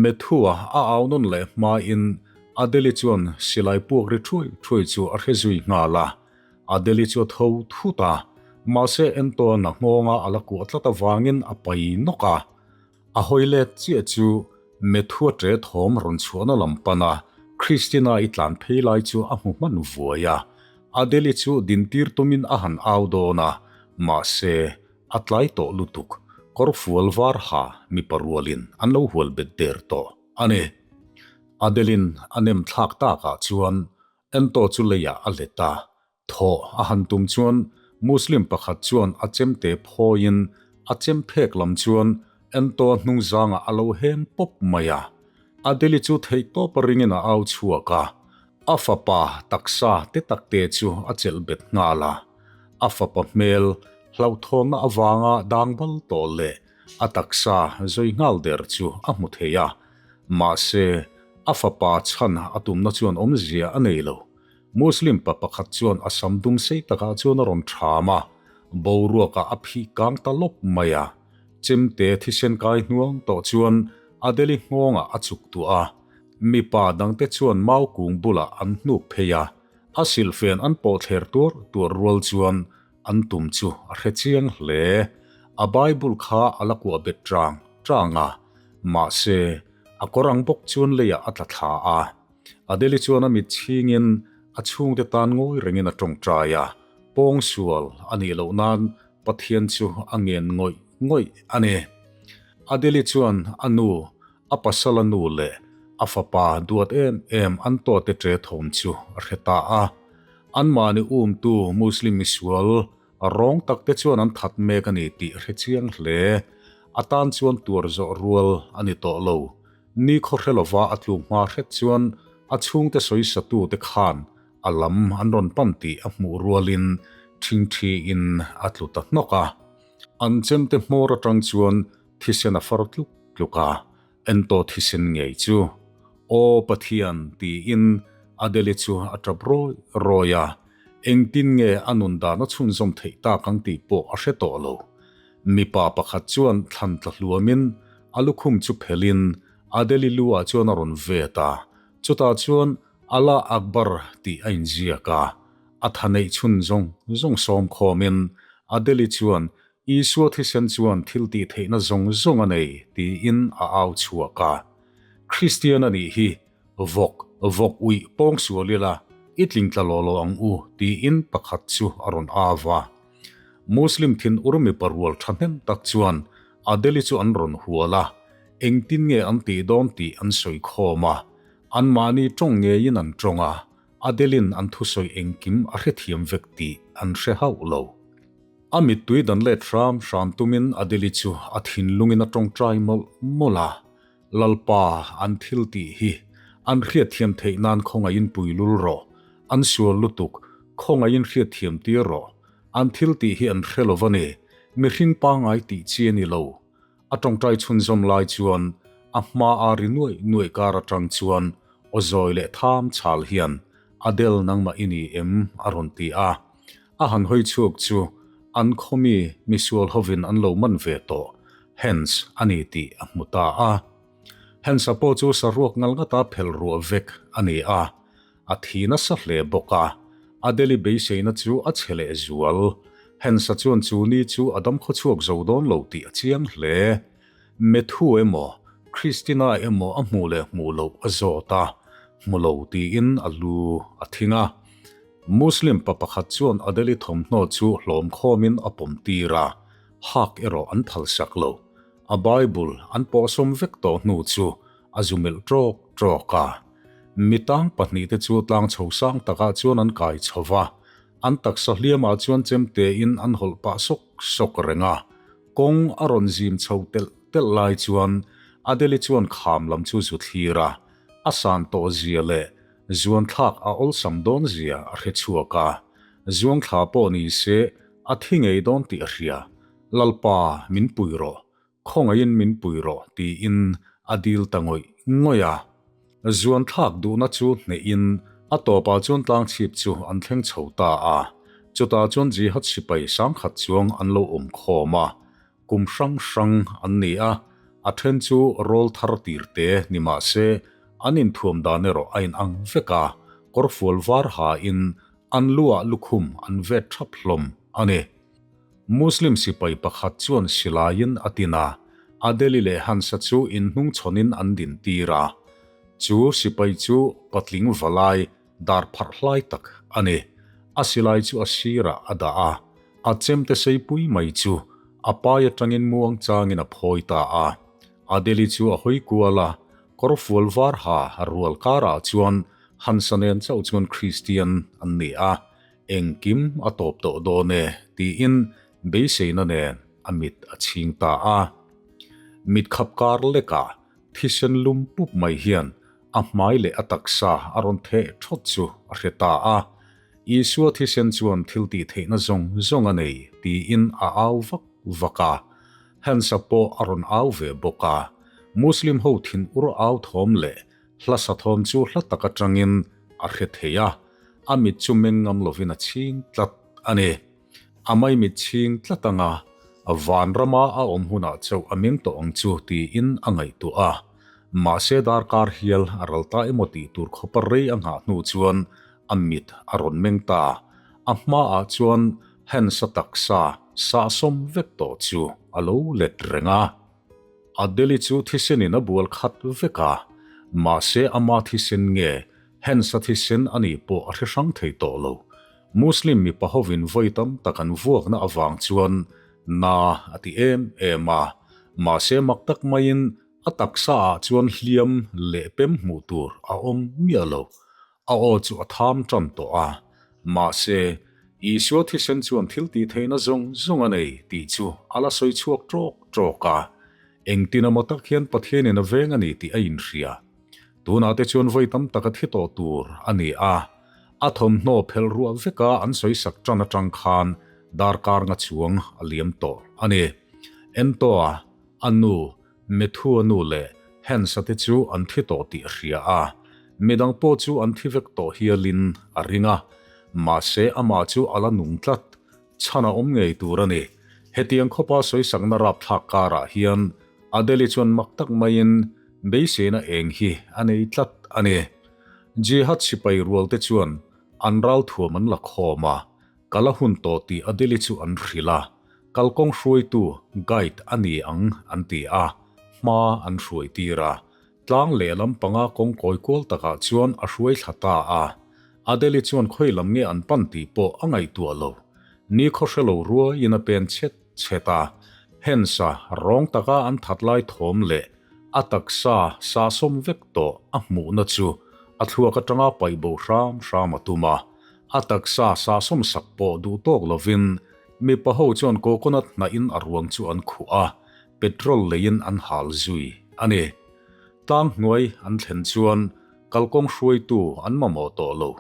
Methua a au nawn leh hmain Adeli chuan silai puak ri thuai thuai chu a hre zui nghal a. Adeli chu a tho thut a, mahse Anton a nghawnga a la kuah tlat avangin a pai nawk a. A hawi let chiah chu Methua ṭe thawm rawn chhuahna lam pan a, Christina i tlan phei lai chu a hmu hman vuai a. Adeli chu dintir tumin a han au dawn a, mahse a tlai tawh lutuk, kawrfual var ha mipa rualin an lo hual bet der tawh a ni. Adelin a nem thlak takah chuan Ento chu leiah a let a, thawh a han tum chuan Muslim pakhat chuan a chemte phawiin a chem phek lam chuan Ento a hnung zangah a lo hem pawp mai a. Adeli chu theihtawp a ringin a au chhuak a, a fapa taksa te takte chu a chelh bet nghal a. A fapa hmel hlauhthawnna avanga dang bal tawh leh a taksa zui nghal der chu a hmu thei a. Mahse, a fapa chhan a tumna chuan awmzia a nei lo. Muslim pa pakhat chuan a sam dum sei takah chuan a rawn ṭham a, boruakah a phih kang ta lawp mai a. Chemte thisen kai hnuang tawh chuan Adeli nghawngah a chuk tuah a. Mipa dangte chuan mau kung bulah an hnuk phei a, a silhfen an pawh thler tuar tuar rual chuan an tum chu a hre chiang hle. A Bible kha a la kuah bet ṭang ṭang a. Mahse, a kawr ang bawk chuan leiah a tla thla a. Adeli chuan a mit chhingin a chhungte tan ngawi rengin a tawngtai a, pawng sual a nih loh nan Pathian chu a ngen ngawih ngawih a ni. Adeli chuan a nu, a pasala nu leh A fapa duat em em an tawte ṭe thawm chu a hre ta a. Anmahni umtu Muslim misual rawng takte chuan an that mek a ni tih a hre chiang hle. A tan chuan tuar zawh rual a ni tawh lo. Ni khaw hre lova a tluk hma hret chuan a chhungte sawisatute khan a lam an rawn pan tih a hmuh rualin ṭhingṭhiin a tlu ta hnawk a. An chemte hmawr aṭang chuan thisen a far tluk tluk a, Entaw thisen ngei chu. Aw Pathian tiin Adele chu a ṭap rawi rawi a, engtin nge a nun dan a chhunzawm theih tak ang tih pawh a hre tawh lo. Mipa pakhat chuan thlan tla hluamin a lukhum chu phelhin Adele lu ah chuan a rawn vet a, chutah chuan Allah Akbar tih a inziak a, a tha neih chhun zawng zawng sawm khawmin Adele chuan Isua thisen chuan thil tih theihna zawng zawng a nei, tiin a au chhuak a. Kristian a nih hi, vawk, vawk uih pawng sual ila, i tling tla law law ang u, tiin pakhat chu a rawn au a. Muslim thin ur mipa rual thahnem tak chuan Adeli chu an rawn hual a, engtin nge an tih dawn tih an sawi khawm a. Anmahni tawng ngeiin an tawng a, Adelin an thusawi engkim a hrethiam vek tih an hre hauh lo. A mittui dan let hram hram tumin Adeli chu a thinlungin a tawngtai mawlh mawlh a, Lalpa, an thil tih hi an hriatthiam theih nan khawngaihin pui lul rawh, an sual lutuk, khawngaihin hriatthiam tir rawh, an thil tih hi an hre lo va ni, mihring pangngai tih chi a ni lo. A tawngtai chhunzawm lai chuan a hma a ri nuaih nuaih kar atang chuan aw zawi leh tham chhal hian, Adele nangmah i ni em? a rawn ti a. A han hawi chhuak chu an khawmi misual hovin an lo man ve tawh, Hans a ni tih a hmu ta a. Hans-a pawh chu saruak ngal ngata phelh ruah vek a ni a, a thi nasa hle bawk a. Adele-i beiseina chu a chhe leh zual. Hans-a chuan chu ni chu a dam khawchhuak zo dawn lo tih a chiang hle. Matthew emaw, Christina emaw a hmuh leh hmuh loh a zawt a, hmu lo tiin a lu a thing a. Muslim pa pakhat chuan Adele-i thawmhnaw chu hlawm khawmin a pawm tir a, hak erawh an phalsak lo. A Bible an pawhsawm vek tawh hnu chu a zu melh ṭawk ṭawk a. Mitang pahnihte chu tlang chho sang takah chuan an kai chho va, an taksa hliamah chuan chemtein an hawlh pah sawk sawk reng a. Kawng a rawn zim chho telh telh lai chuan Adele-i chuan kham lam chu zu thlir a, a san tawh zia leh Zuanthlak a awlsam dawn zia a hre chhuak a, zuangthla pawh ni se a thi ngei dawn tih a hria. Lalpa, min pui rawh, khawngaihin min pui rawh tiin a dil ta ngawih ngawih a. Zuanthlak duhna chu hnehin a tawpah chuan tlangchhip chu an thleng chho ta a, chutah chuan Jihad sipai sangkhat chuang an lo awm khawm a, Kum hrang hrang an ni a, a then chu rawl thar tir te ni mah se an inthuam dan erawh a inang vek a, kawrfual var ha in an lu ah lukhum an vet thap hlawm a ni. Muslim sipai pakhat chuan silaiin a tin a, Adeli leh Hansa chu inhnungchhawn in an din tir a. Chu sipai chu patling valai Dar pharh hlai tak a ni. A silai chu a sirah a dah a, a chemte seipui mai chu a pai atangin muang changin a phawi ta a. Adeli chu a hawi kual a, kawrfual var ha rual karah chuan Hansa nen chauh chuan Kristian an ni a, engkim a tawp tawh dawn e tiin beiseina nen a mit a chhing ta a. Mit khap kar lekah Thisen lum pup mai hian a hmai leh a taksa a rawn theh thawt chu a hre ta a. Isua thisen chuan thil tih theihna zawng zawng a nei tiin a au vak vak a. Hans-a pawh a rawn au ve bawk a. Muslim ho thin ur au thawm leh hla sa thawm chu hla tak atangin a hre thei a. A mit chu meng ngam lovin a chhing tlat a ni. A maimit chhing tlat anga vanrama a awm hunah chauh a meng tawh ang chu tiin a ngaihtuah a. Mahse darkar hial a ral ta emaw tih tur khawpa rei a nghah hnu chuan a mit a rawn meng ta. A hmaah chuan Hans-a taksa sahsawm vek tawh chu a lo let reng a. Adele chu thisenin a bual khat vek a, mahse ama thisen nge Hans-a thisen a nih pawh a hre hrang thei tawh lo. Muslim mipa hovin vawi tam tak an vuakna avang chuan na a ti em em a, mahse mak tak maiin A taksa ah chuan hliam leh pem hmuh tur a awm miah lo. A aw chu a tham tan tawh a. Mahse, Isua thisen chuan thil tih theihna zawng zawng a nei tih chu a la sawi chhuak tawk tawk a. Engtin emaw tak hian Pathianin a veng a ni tih a inhria. Tunah te chuan vawi tam tak a thi tawh tur a ni a. A thawmhnaw phelh ruah veka an sawi sak tan atang khan darkar nga chuang a liam tawh a ni. Entoa, a nu, Methua nu leh Hans-a te chu an thi tawh tih a hria a, midang pawh chu an thi vek tawh hialin a ring a. Mahse amah chu a la nung tlat. Chhan a awm ngei tur a ni. Hetiang khawpa sawisakna rapthlak karah hian Adele chuan mak tak maiin beiseina eng hi a nei tlat a ni. Jihad sipai rualte chuan an ralthuam an la khawm a, Kal a hun tawh tih Adele chu an hrilh a, kalkawng hruaitu, guide, a ni ang an ti a, hma an hruai tir a. Tlang lehlam panga kawng kawi kual takah chuan a hruai thla ta a. Adele chuan khawi lam nge an pan tih pawh a ngaihtuah lo. Ni khaw hre lo ruaiin a pen chhet chhet a. Hensa rawng taka an that lai thawm leh a taksa sahsawm vek tawh a hmuhna chu a thluak atanga paih bo hram hram a tum a. A taksa sahsawm sak pawh duh tawk lovin mipa ho chuan coconut hnahin a ruang chu an khuh a, petrol leiin an hal zui a ni. Tlang hnuai an thlen chuan kalkawng hruaitu an mamawh tawh lo.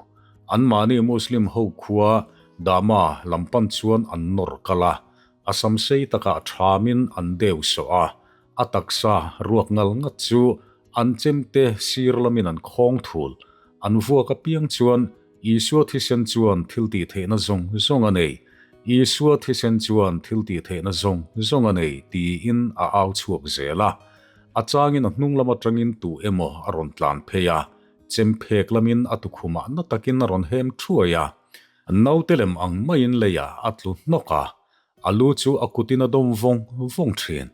Anmahni Muslim ho khua Dama lam pan chuan an nawr kal a, a sam sei takah thamin an deu sawh a, a taksa ruak ngal ngat chu an chemte sir lamin an khawng thul. An vuak apiang chuan Isua thisen chuan thil tih theihna zawng zawng a nei, Isua thisen chuan thil tih theihna zawng zawng a nei tiin a au chhuak zel a. A changin a hnung lam atangin tu emaw a rawn tlan phei a, chem phek lamin a tukhumah na takin a rawn hem thuai a. Naute lem ang maiin leiah a tlu hnawk a, a lu chu a kutin a dawm vawng vawng thin.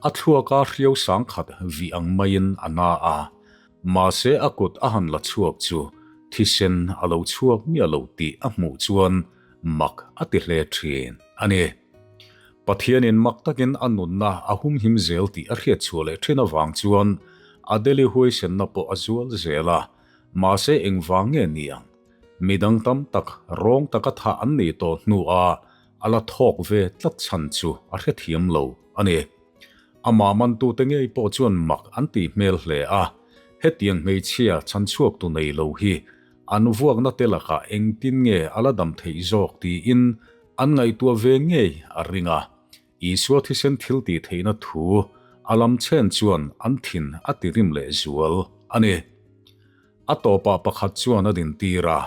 A thluaka hriau sangkhat vih ang maiin a na a, mahse a kut a han la chhuak chu thisen a lo chhuak miah lo tih a hmuh chuan mak a ti hle thin a ni. Pathianin mak takin a nunna a humhim zel tih a hriat chhuah leh thin avang chuan Adele huaisenna pawh a zual zel a, mahse engvang nge ni ang? Midang tam tak rawng taka thah an nih tawh hnuah a la thawk ve tlat chhan chu a hrethiam lo a ni. Amah mantute ngei pawh chuan mak an tih hmel hle a, hetiang hmeichhia chhanchhuaktu nei lo hi an vuakna te lakah engtin nge a la dam theih zawk tiin an ngaihtuah ve ngei a ring a. Isua thisen thil tih theihna thu a lam chen chuan an thin a ti rim leh zual a ni. A tawpah pakhat chuan a dintir a,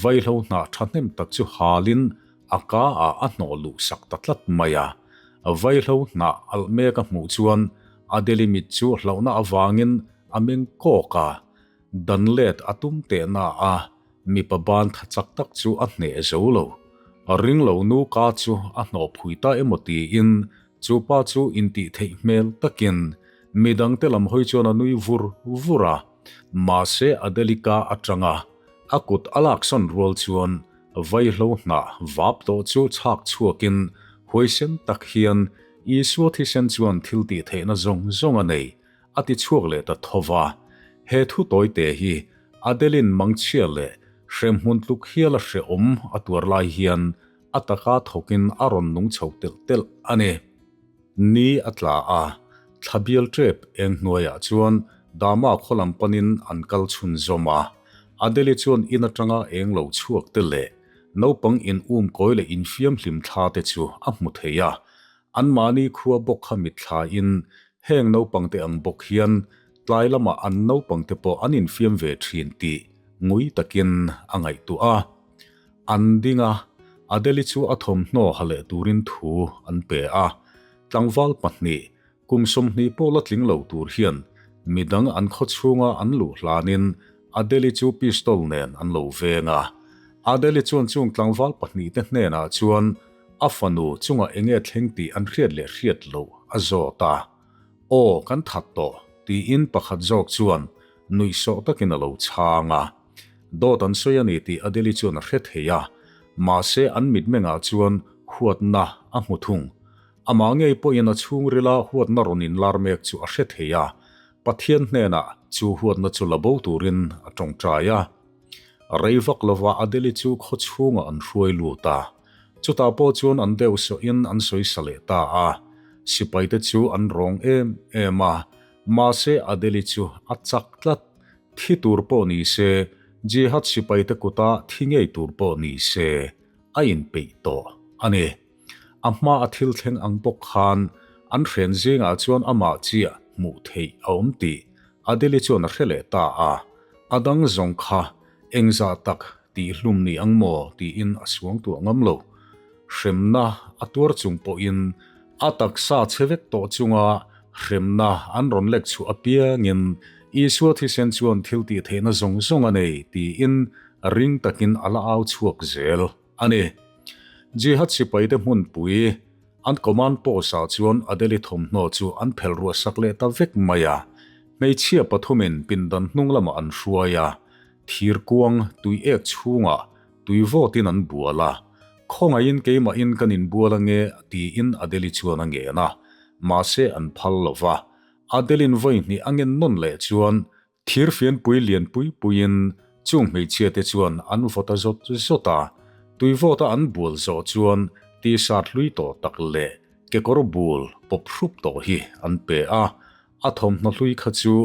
vaihlo hnah thahnem tak chu halin a ka ah a hnawh luh sak ta tlat mai a. Vaihlo hnah alh mek a hmuh chuan Adeli mit chu hlauhna avangin a meng kawk a, dan let a tum tehna a mipa ban tha chak tak chu a hneh zo lo. Ringlo nu ka chu a hnawh phui ta emaw tiin chu pa chu intih theih hmel takin midangte lam hawi chuan a nui vur vur a. Mahse Adelika atanga a kut a laksawn rual chuan vaihlo hnah vap tawh chu chhak chhuakin huaisen tak hian Isua thisen chuan thil tih theihna zawng zawng a nei a ti chhuak leh ta tho va. He thu tawite hi Adelin mangchhia leh hremhmun tluk hial a hrehawm a tuar lai hian a taka thawkin a rawn nung chho telh telh a ni. Ni a tla a, thla bial tep eng hnuaiah chuan Dama khaw lam panin an kal chhun zawm a. Adeli chuan in atanga eng lo chhuak te leh naupang in um kawi leh infiam hlim thla te chu a hmu thei a. Anmahni khua bawk kha mitthlain heng naupang te ang bawk hian tlai lamah an naupang te pawh an infiam ve thin tih ngui takin a ngaihtuah a. An ding a, Adeli chu a thawmhnaw ha leh turin thu an pe a. Tlangval pahnih, kum 20 pawh la tling lo tur hian midang an khaw chhunga an luh hlanin Adeli chu pistol nen an lo veng a. Adeli chuan chung tlangval pahnihte hnenah chuan a fanu chunga enge thleng tih an hriat leh hriat loh a zawt a. Aw, kan that tawh, tiin pakhat zawk chuan nuihsawh takin a lo chhang a. Dawt an sawi a ni tih Adeli chuan a hre thei a, mahse an mitmengah chuan huatna a hmu thung. Amah ngei pawhin a chhungrila huatna rawn inlar mek chu a hre thei a. Pathian hnenah chu huatna chu la bo turin a tawngtai a. Rei vak lova Adeli chu khaw chhungah an hruai lut a, chutah pawh chuan an deuh sawhin an sawi sa leh ta a. Sipaite chu an rawng em em a, mahse Adeli chu a chak tlat. Thi tur pawh ni se, Jihad sipaite kuta thi ngei tur pawh ni se, a inpeih tawh a ni. A hma a thil thleng ang bawk khan an hren zingah chuan amah chiah hmuh theih a awm tih Adeli chuan a hre leh ta a, a dang zawng kha engzah tak tih hlum ni ang maw tiin a suang tuah ngam lo. Hremna a tuar chung pawhin a taksa chhe vek tawh chunga hremna an rawn lek chhuah apiangin Isua thisen chuan thil tih theihna zawng zawng a nei tiin ring takin a la au chhuak zel a ni. Jihad sipaite hmunpui an command post ah chuan Adeli thawmhnaw chu an phelh ruah sak leh ta vek mai a. Hmeichhia pathumin pindan hnung lamah an hruai a, thir kuang tui ek chhungah tui vawtin an bual a. Khawngaihin keimahin kan inbual ange tiin Adeli chuan a ngen a, mahse an phal lo va. Adelin vawi hnih a ngen nawn leh chuan Thirfianpui lian pui puiin chung hmeichhiate chuan an vaw ta zawt zawt a, tuivawta an bual zawh chuan t-shirt hlui tawh tak leh kekawr bul pawp hrup tawh hi an pe a, a thawmhnaw hlui kha chu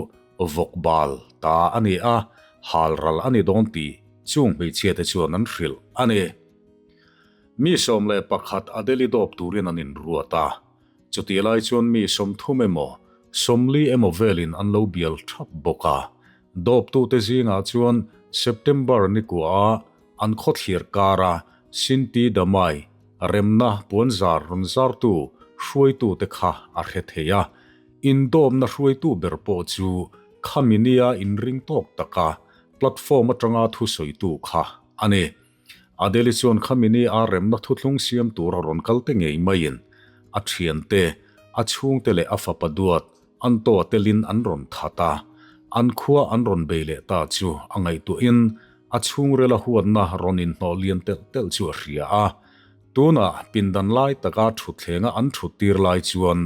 vawk bal ta a ni a, hal ral a ni dawn tih chung hmeichhiate chuan an hrilh a ni. Mi 11 Adeli dawp turin an inruat a. Chutih lai chuan mi 30 emaw, 40 emaw velin an lo bial thap bawk a. Dawptute zingah chuan September ni kuaha an khawthlir kara Sinti Damai remna puanzar rawn zartu hruaitute kha a hre thei a. Indawpna hruaitu ber pawh chu khami nia inring tawk taka platform atanga thusawitu kha a ni. Adeli chuan khami ni a remna thuthlung siam tur a rawn kal te ngei maiin a thiante, a chhungte leh a fapa duat an taw telin an rawn that a, an khua an rawn bei leh ta chu a ngaihtuahin a chhungrela huatna rawn inhnawh lian telh telh chu a hria a. Tunah pindan lai taka thutthleng a an thut tir lai chuan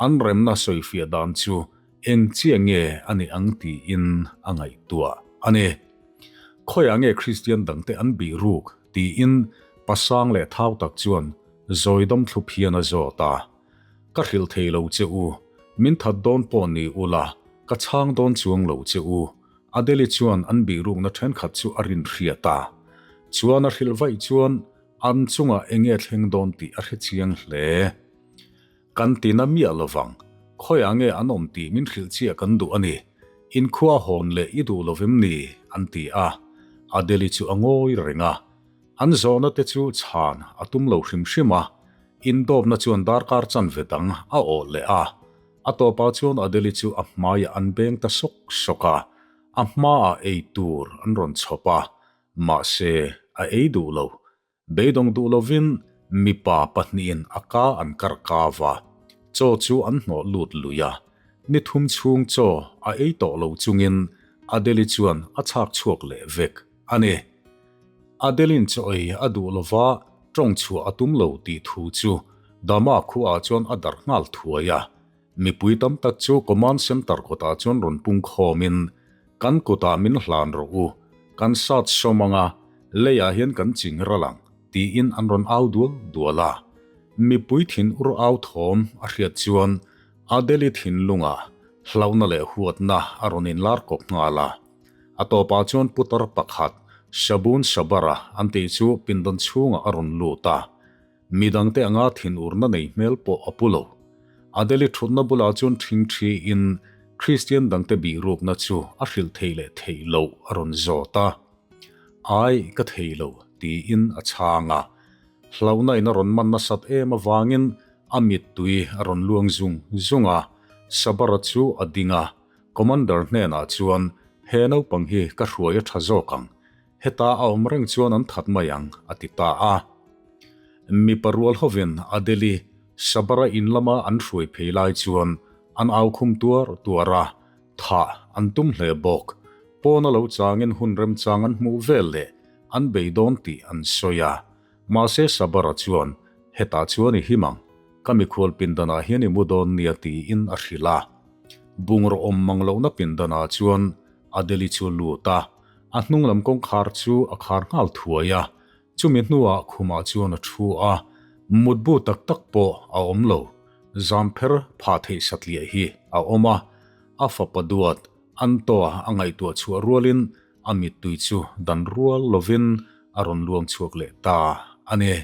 an remna sawifiah dan chu eng chiah nge a nih ang tiin a ngaihtuah a ni. Khawiah nge Kristian dangte an bih ruk? tiin pasang leh thau tak chuan zawi dam thlup hian a zawt a. Ka hrilh thei lo che u, min that dawn pawh ni ula, ka chhang dawn chuang lo che u, Adeli chuan an bih rukna thenkhat chu a rin hriat a. Chuan a hrilh vaih chuan an chungah enge thleng dawn tih a hre chiang hle. Kan ti na miah lovang, khawiah nge an awm tih min hrilh chiah kan duh a ni, inkhua hawn leh i duh lovem ni? an ti a. Adeli chu a ngawi reng a. An zawhna te chu chhan a tum lo hrim hrim a, indawpna chuan darkar chanve dang a awh leh a. A tawpah chuan Adeli chu a hmaiah an beng ta sawk sawk a, a hmaah ei tur an rawn chhawp a, mahse a ei duh lo. Beidawng duh lovin mipa pahnihin a ka an karh kau a, chaw chu an hnawh lut lui a. Ni thum chhung chaw a ei tawh lo chungin Adeli chuan a chhak chhuak leh vek a ni. Adelin chaw ei a duh lova tawng chhuah a tum lo tih thu chu Dama khuaah chuan a darh nghal thuai a. Mipui tam tak chu Command Center kawtah chuan rawn pung khawmin, Kan kutah min hlan rawh u, kan sat sawm anga, leiah hian kan ching ral ang, tiin an rawn au dual dual a. Mipui thin ur au thawm a hriat chuan Adeli thinlungah hlauhna leh huatna a rawn inlar kawp nghal a. A tawpah chuan putar pakhat, Shabun Shabara an tih chu pindan chhungah a rawn lut a. Mi dangte anga thinurna nei hmel pawh a pu lo. Adeli thutna bulah chuan ṭhingṭhi in Kristian dangte bihrukna chu a hrilh theih leh theih loh a rawn zawt a. Ai, ka thei lo, tiin a chhang a. Hlauhna in a rawn man nasat em avangin a mittui a rawn luang zung zung a. Sabara chu a ding a, Commander hnenah chuan, He naupang hi ka hruai a ṭha zawk ang. Heta a awm reng chuan an that mai ang, a ti ta a. Mipa rual hovin Adeli Sabara in lama an hruai phei lai chuan an au khum tuar tuar a, thah an tum hle bawk. Pawna lo changin hun remchang an hmuh vel leh an bei dawn tih an sawi a. Mahse Sabara chuan, Hetah chuan i him ang, ka mikhual pindanah hian i mu dawn nia tiin a hrilh a. Bungraw awm mang lohna pindanah chuan Adeli chu a lut a, a hnung lam kawngkhar chu a khar nghal thuai a. Chumi hnuah khumah chuan a thu a, mutbu tak tak pawh a awm lo. Zampher phah theih satliah hi a awm a, a fapa duat Antoa a ngaihtuah chhuah rualin a mittui chu dan rual lovin a rawn luang chhuak leh ta a ni.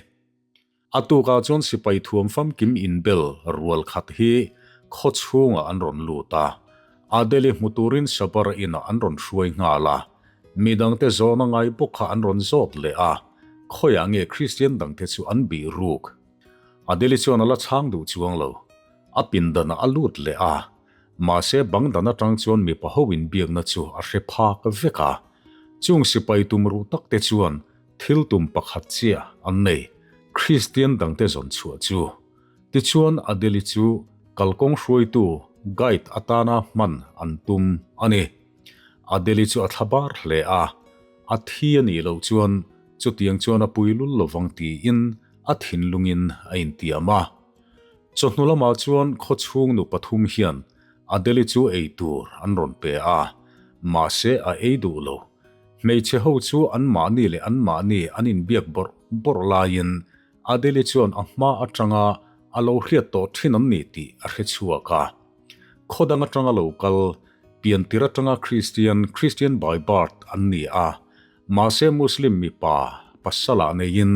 A tukah chuan sipai thuam famkim inbel rual khat hi khaw chhungah an rawn lut a, Adeli hmu turin Sabar inah an rawn hruai nghal a, midangte zawhna ngai bawk kha an rawn zawt leh a, khawiah nge Kristian dangte chu an bih ruk? Adeli chuan a la chhang duh chuang lo, a pindanah a lut leh a, mahse bang dan atang chuan mipa ho inbiakna chu a hre phak vek a, chung sipai tumruh takte chuan Thil tum pakhat chiah an nei, Kristian dangte zawn chhuah chu. Tichuan Adeli chu kalkawng hruaitu, guide, atana hman an tum a ni. Adeli chu a thla bar hle a, a thi a nih loh chuan chutiang chuan a pui lul lovang tiin a thinlungin a intiam a. Chawhnu lamah chuan khawchhung nu pathum hian Adeli chu ei tur an rawn pe a, mahse a ei duh lo. Hmeichhe ho chu anmahni leh anmahni an inbiak bawrh bawrh laiin Adeli chuan a hma atanga a lo hriat tawh thin an ni tih a hre chhuak a. Khaw dang atanga lo kal, piantir atanga Kristian, Christian by birth, an ni a, mahse Muslim mipa pasalah neiin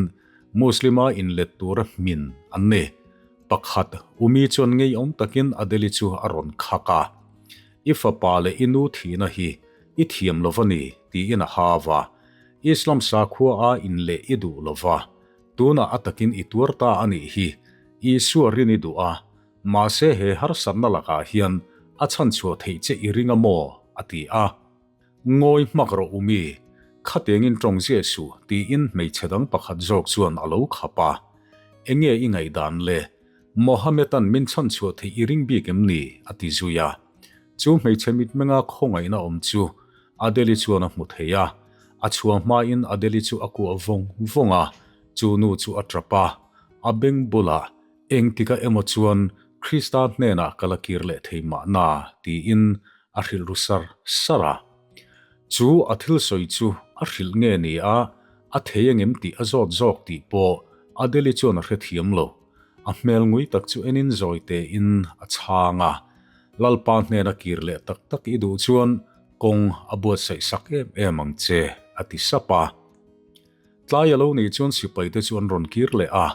Muslim-a inlet tura hmin an ni. Pakhat, Umi chuan ngeiawm takin Adeli chu a rawn khak a. I fapa leh i nu thihna hi i thiam lo va ni, tiin a hau a. Islam sakhua a inleh i duh lo va, tunah a takin i tuar ta a nih hi, Isua rin i duh a, mahse he harsatna lakah hian a chhanchhuah theih che i ring a maw? a ti a. Ngawi hmak rawh u mi, khatiangin tawng ziah suh, tiin hmeichhe dang pakhat zawk chuan a lo khap a. Enge i ngaihdan le? Mohammed-a'n min chhanchhuah theih i ring bik em ni? a ti zui a. Chu hmeichhe mitmenga khawngaihna awm chu Adeli chuan a hmu thei a. A chhuah hmain Adeli chu a kuah vawng vawng a, chu nu chu a tap a. A beng bulah engtika emaw chuan Krista hnenah ka la kir leh thei mahna tiin a hrilh ru sar sar a. Chu a thil sawi chu a hrilh nge ni a, a thei engem tih a zawt zawk tih pawh Adeli chuan a hrethiam lo. A hmel ngui tak chu enin zawi tein a chhang a. Lalpa hnena kir leh tak tak i duh chuan kawng a buatsaih sak em em ang che, a ti sap a. Tlai a lo nih chuan sipaite chu an rawn kir leh a.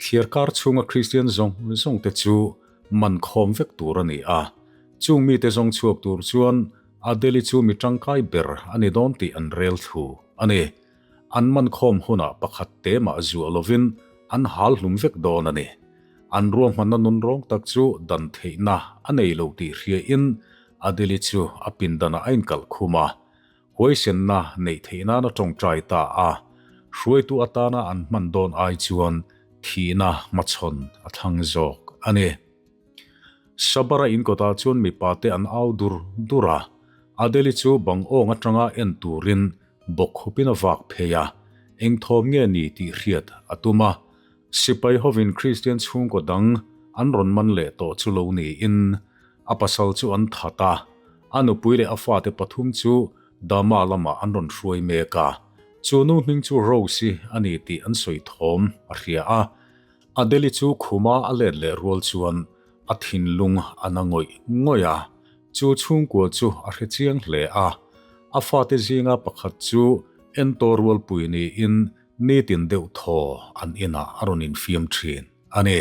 Thliarkar chhunga Kristian zawng zawng te chu man khawm vek tur a ni a. Chung mite zawng chhuak tur chuan Adeli chu mi tangkai ber a ni dawn tih an rel thlu a ni. An man khawm hunah pakhat te mah zuah lovin an hal hlum vek dawn a ni. An ruahmanna nun rawng tak chu dan theihna a nei lo tih hriain Adeli chu a pindanah a inkalh khum a. Huaisenna neih theih nana tawngtai ta a, hruaitu atana an hman dawn ai chuan thihna hmachhawn a thlang zawk a ni. Sabara in kawtah chuan mipa te an au dur dur a, Adeli chu bang awng atanga en turin bawk khupin a vak phei a, eng thawm nge ni tih hriat a tum a. Sipai hovin Kristian chhungkaw dang an rawn man leh tawh chu lo niin a pasal chu an that a, a nupui leh a fate pathum chu Dama lamah an rawn hruai mek a, chu nu hming chu Rose-i a ni tih an sawi thawm a hria a. Adeli chu khuma a let leh rual chuan a thinlung a na ngawih ngawih a, chu chhungkua chu a hre chiang hle a. A fate zinga pakhat chu Ento rualpui niin nitin deuh thaw an inah a rawn infiam thin a ni.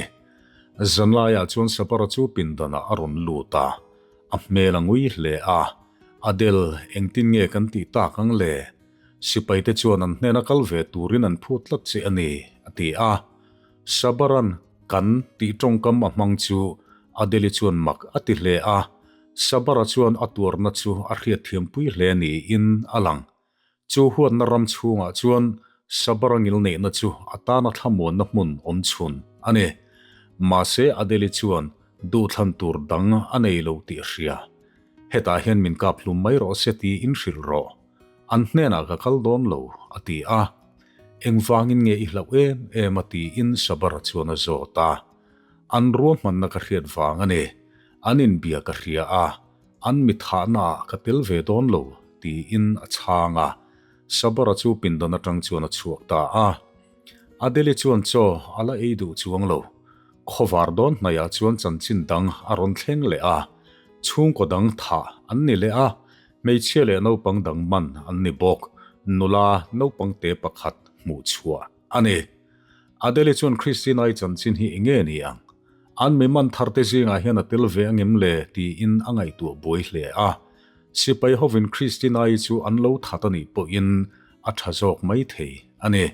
Zanlaiah chuan Sapara chu pindanah a rawn lut a, a hmel a ngui hle a, Adel, engtin nge kan tih tak ang le? Sipaite chuan an hnena kal ve turin an phut tlat che a ni, a ti a. Sabaran kan tih tawngkam a hmang chu Adeli chuan mak a ti hle a, Sabara chuan a tuarna chu a hriatthiampui hle niin a lang. Chu huatna ram chhungah chuan Sabara ngilneihna chu a tana thlamuanna hmun awm chhun a ni. Mahse Adeli chuan duhthlan tur dang a nei lo tih a hria. Hetah hian min kap hlum mai rawh se tiin hrilh rawh. An hnenah ka kal dawn lo, a ti a. Engvangin nge i hlauh em em a tiin Sabara chuan a zawt a. An ruahmanna ka hriat vang a ni. An inbia ka hria a. An mi thahnaah ka tel ve dawn lo, tiin a chhang a. Sabara chu pindan atang chuan a chhuak ta a. Adeli chuan chaw a la ei duh chuang lo. Khawvar dawn hnaihah chuan chanchin dang a rawn thleng leh a. Chhungkaw dang thah an ni leh a, hmeichhia leh naupang dang man an ni bawk. Nula naupang te pakhat hmuh chhuah a ni. Adeli chuan Christina-i chanchin hi enge ni ang? An mi man tharte zingah hian a tel ve angem le tiin a ngaihtuah buai hle a. Sipai hovin Christina-i chu an lo that a nih pawhin a tha zawk mai thei a ni.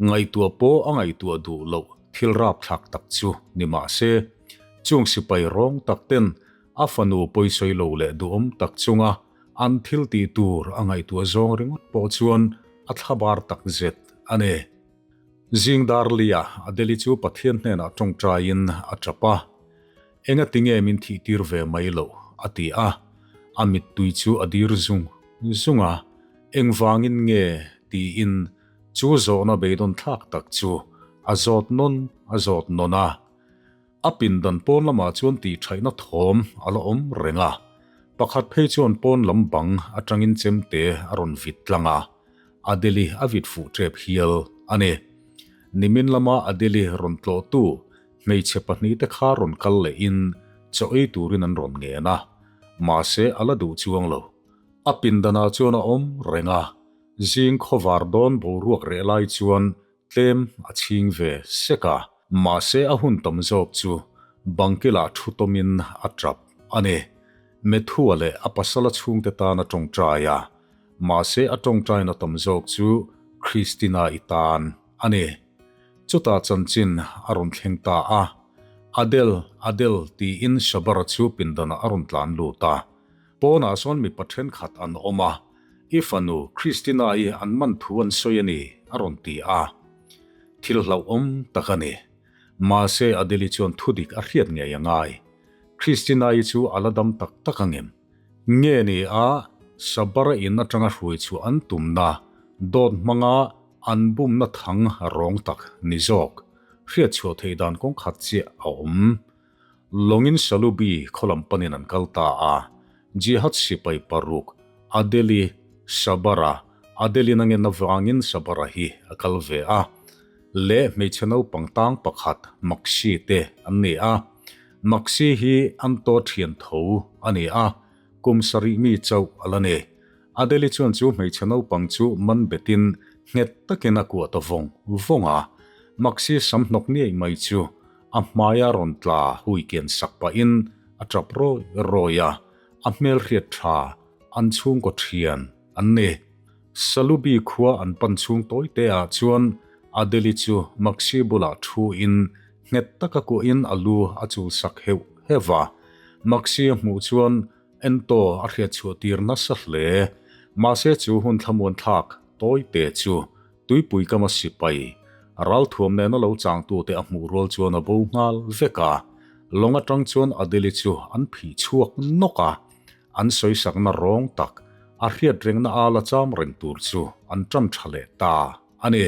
Ngaihtuah pawh a ngaihtuah duh loh thil rapthlak tak chu ni mah se, chung sipai rawng tak ten a fanu pawisawi lo leh duhawm tak chunga an thil tih tur a ngaihtuah zawng ringawt pawh chuan a thlabar tak zet a ni. Zing Darlia Adeli chu Pathian hnenah tawngtaiin a tap a, Enga tinge min thih tir ve mai loh? a ti a, a mittui chu a dir zung zung a, Engvangin nge? tiin chu zawhna beidawn thlak tak chu a zawt nawn a zawt nawn a. A pindan pawn lamah chuan tihṭhaihna thawm a la awm reng a, pakhat phei chuan pawn lam bang aṭangin chemte a rawn vit tlang a, Adeli a vit fuh ṭep hial a ni. Nimin lama Adeli rawn tlawhtu hmeichhe pahnihte kha rawn kal lehin chaw ei turin an rawn ngen a, mahse a la duh chuang lo. A pindanah chuan a awm reng a, zing khawvar dawn boruak reh lai chuan Tlem a chhing ve sek a, mahse a hun tam zawk chu bangkilah thu tawmin a tap a ni. Methua leh a pasala chhungte tan a tawngtai a, mahse a tawngtaina tam zawk chu Christina-i tan a ni. Chutah chanchin a rawn thleng ta a, Adel, Adel tiin Shabara chu pindanah a rawn tlan lut a. Pawnah sawn mipa thenkhat an awm a, I fanu Christina-i an man thu an sawi a ni, a rawn ti a. Thil hlauhawm tak a ni. Mahse Adeli chuan thudik a hriat ngei a ngai. Christina-i chu a la dam tak tak angem? Nge ni a, Sabara in atanga hruai chhuah an tumna, dawt hmanga an bumna thang rawng tak ni zawk. Hriat chhuah theih dan kawng khat chiah a awm. Lawngin Salubi khaw lam panin an kal ta a, Jihad sipai paruk, Adeli, Sabara, Adeli nangen avangin Sabara hi a kal ve a, leh hmeichhe naupang tang pakhat Maxi te an ni a. Maxi hi an taw thian tho a ni a, kum sarih mi chauh a la ni. Adeli chuan chu hmeichhe naupang chu man betin nghet takin a kuah ta vawng vawng a, Maxi sam hnawk niaih mai chu A hmaia rawn tla hui kian sak pahin a tap rawi rawi a, a hmelhriat tha an chhungkaw thian an ni. Salubi khua an pan chhung tawi te ah chuan Adeli chu Maxi bulah thu in nghet taka kuahin a lu a chul sak heuh heuh a. Maxi a hmuh chuan Ento a hriat chhuah tir nasa hle. Mahse chu hun thlamuan thlak tawi te chu Tuipui kama sipai, ralthuam nena lo changtute a hmuh rual chuan a bo nghal vek a. Lawng atang chuan Adeli chu an phih chhuak nawk a, an sawisakna rawng tak, a hriat rengna ala cham reng tur chu an tan tha leh ta a ni.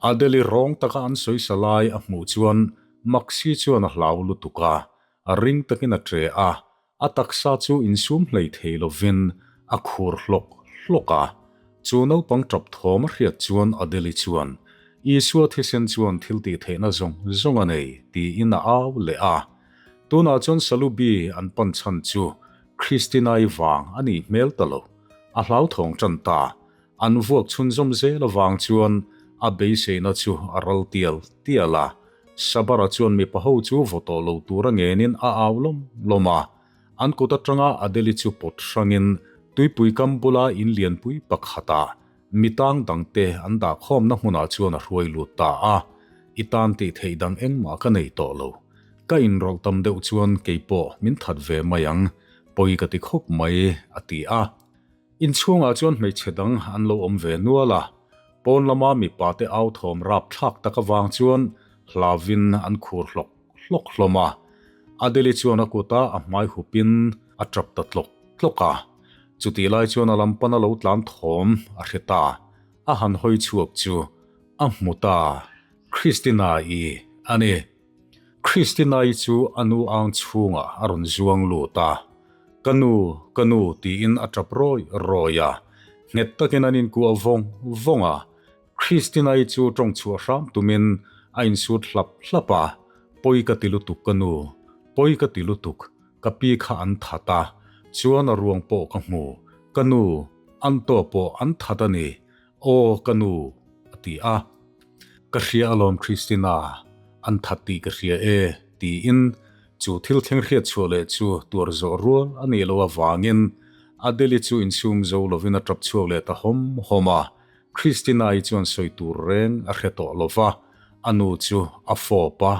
Adeli rawng taka an sawisa lai a hmuh chuan Maxi chuan a hlau lutuk a, a ring takin a tre a, A taksa chu insum hlei thei lovin a khur hlawk hlawk a. Chu naupang tap thawm a hriat chuan Adeli chuan, Isua thisen chuan thil tih theihna zawng zawng a nei, tiin a au leh a. Tunah chuan Salubi an pan chhan chu Christina-i vang a nih hmel ta lo. A hlauthawng tan ta. An vuak chhunzawm zel avang chuan a beiseina chu a ral tial tial a. Sabara chuan mipa ho chu vaw tawh lo tura ngenin a au lawm lawm a. An kut atanga Adeli chu pawt hrangin tuipui kam bula in lianpui pakhatah mi tang dangte an dahkhawmna hmunah chuan a hruai lut ta a. I tan tih theih dang engmah ka nei tawh lo. Ka inrawlh tam deuh chuan keipawh min that ve mai ang, pawi ka ti khawp mai, a ti a. Inchhungah chuan hmeichhe dang an lo awm ve nual a, pawn lama mipa te au thawm rap thlak tak avang chuan hlavin an khur hlawk hlawk hlawm a. Adeli chuan a kuta a hmai hupin a tap ta tlawk tlawk a. Chutih lai chuan a lam pana lo tlan thawm a hre ta, a han hawi chhuak chu a hmu ta, Christina-i a ni. Christina-i chu a nu ang chhungah a rawn zuang lut a. Ka nu, ka nu tiin a tap rawi rawi a. Nghet takin an inkuah vawng vawng a. Christina-i chu tawng chhuah hram tumin a insut hlap hlap a, Pawi ka ti lutuk ka nu, pawi ka ti lutuk, ka pi kha an that a, chuan a ruang pawh ka hmu, ka nu, an tawh pawh an that a ni, aw ka nu, a ti a. Ka hria alawm Christina, an that tih ka hria e, tiin chu thil thleng hriat chhuah leh chu tuar zawh rual a nih loh avangin Adele-i chu insum zo lovin a tap chhuak leh ta hawm hawm a. Christina-i chuan sawi tur reng a hre tawh lo va, a nu chu a fawp a,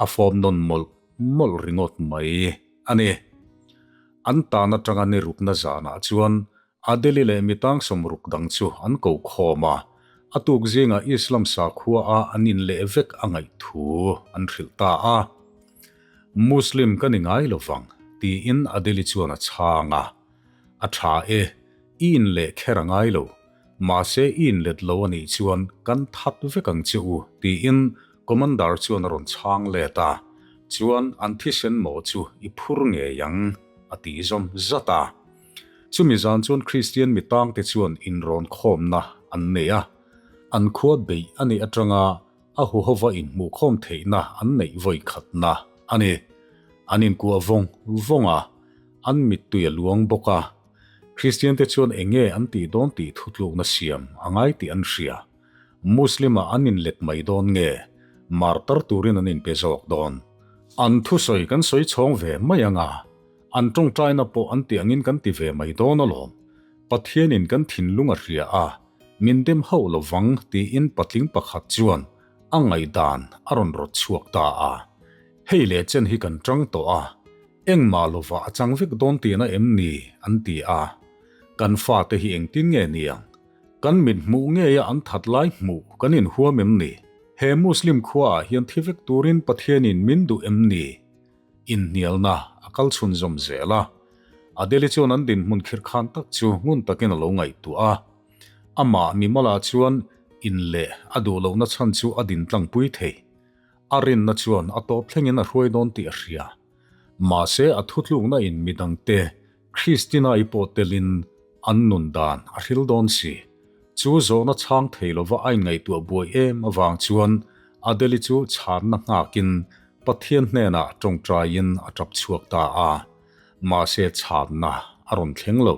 a fawp nawn mawlh mawlh ringawt mai a ni. An tan atanga ni rukna zanah chuan Adeli leh mi tang 60 dang chu an ko khawm a, a tuk zingah Islam sakhua a an inleh vek a ngaih thu an hrilh ta a. Muslim ka ni ngai lo vang, tiin Adeli chuan a chhang a. A tha e, i inleh kher a ngai lo. Mahse i inlet lo a nih chuan kan that vek ang che u, tiin Commander chuan a rawn chhang let a. Chuan an thisen mawh chu i phur ngei ang, a tih zawm zat a. Chumi zan chuan Kristian mi tangte chuan inrawn khawmna an nei a. An khua beih a nih atanga a huhova inhmuhkhawm theihna an neih vawi khatna a ni. An inkuah vawng vawng a, an mittui a luang bawk a. Kristiante chuan eng nge an tih dawn tih thutlukna siam a ngai tih an hria. Muslim-ah an inlet mai dawn nge, martar turin an inpe zawk dawn? An thusawi kan sawi chhawng ve mai ang a, an tawngtaina pawh an tih angin kan ti ve mai dawn alawm. Pathianin kan thinlung a hria a, min dem hauh lo vang tiin patling pakhat chuan a ngaihdan a rawn rawt chhuak ta a. Hei leh chen hi kan tang tawh a, Engmah lovah a chang vek dawn tihna em ni? an ti a. Kan fate hi engtin nge niang? Kan mit hmuh ngeia an that lai hmuh kan inhuam em ni? He Muslim khuaah hian thi vek turin Pathianin min duh em ni? Inhnialna a kal chhunzawm zel a. Adeli chuan an dinhmun khirhkhan tak chu ngun takin a lo ngaihtuah a. Amah Mimala chuan in leh a duh lohna chhan chu a din tlangpui thei. A rinna chuan a tawp thlengin a hruai dawn tih a hria. Mahse a thutlukna in midangte Christina-i pawh telin an nun dan a hril dawn si. Chu zawhna chhang thei lova a inngaihtuah buai em avang chuan Adele-i chu chhanna nghakin Pathian hnenah tawngtaiin a tap chhuak ta a. Mahse chhanna a rawn thleng lo.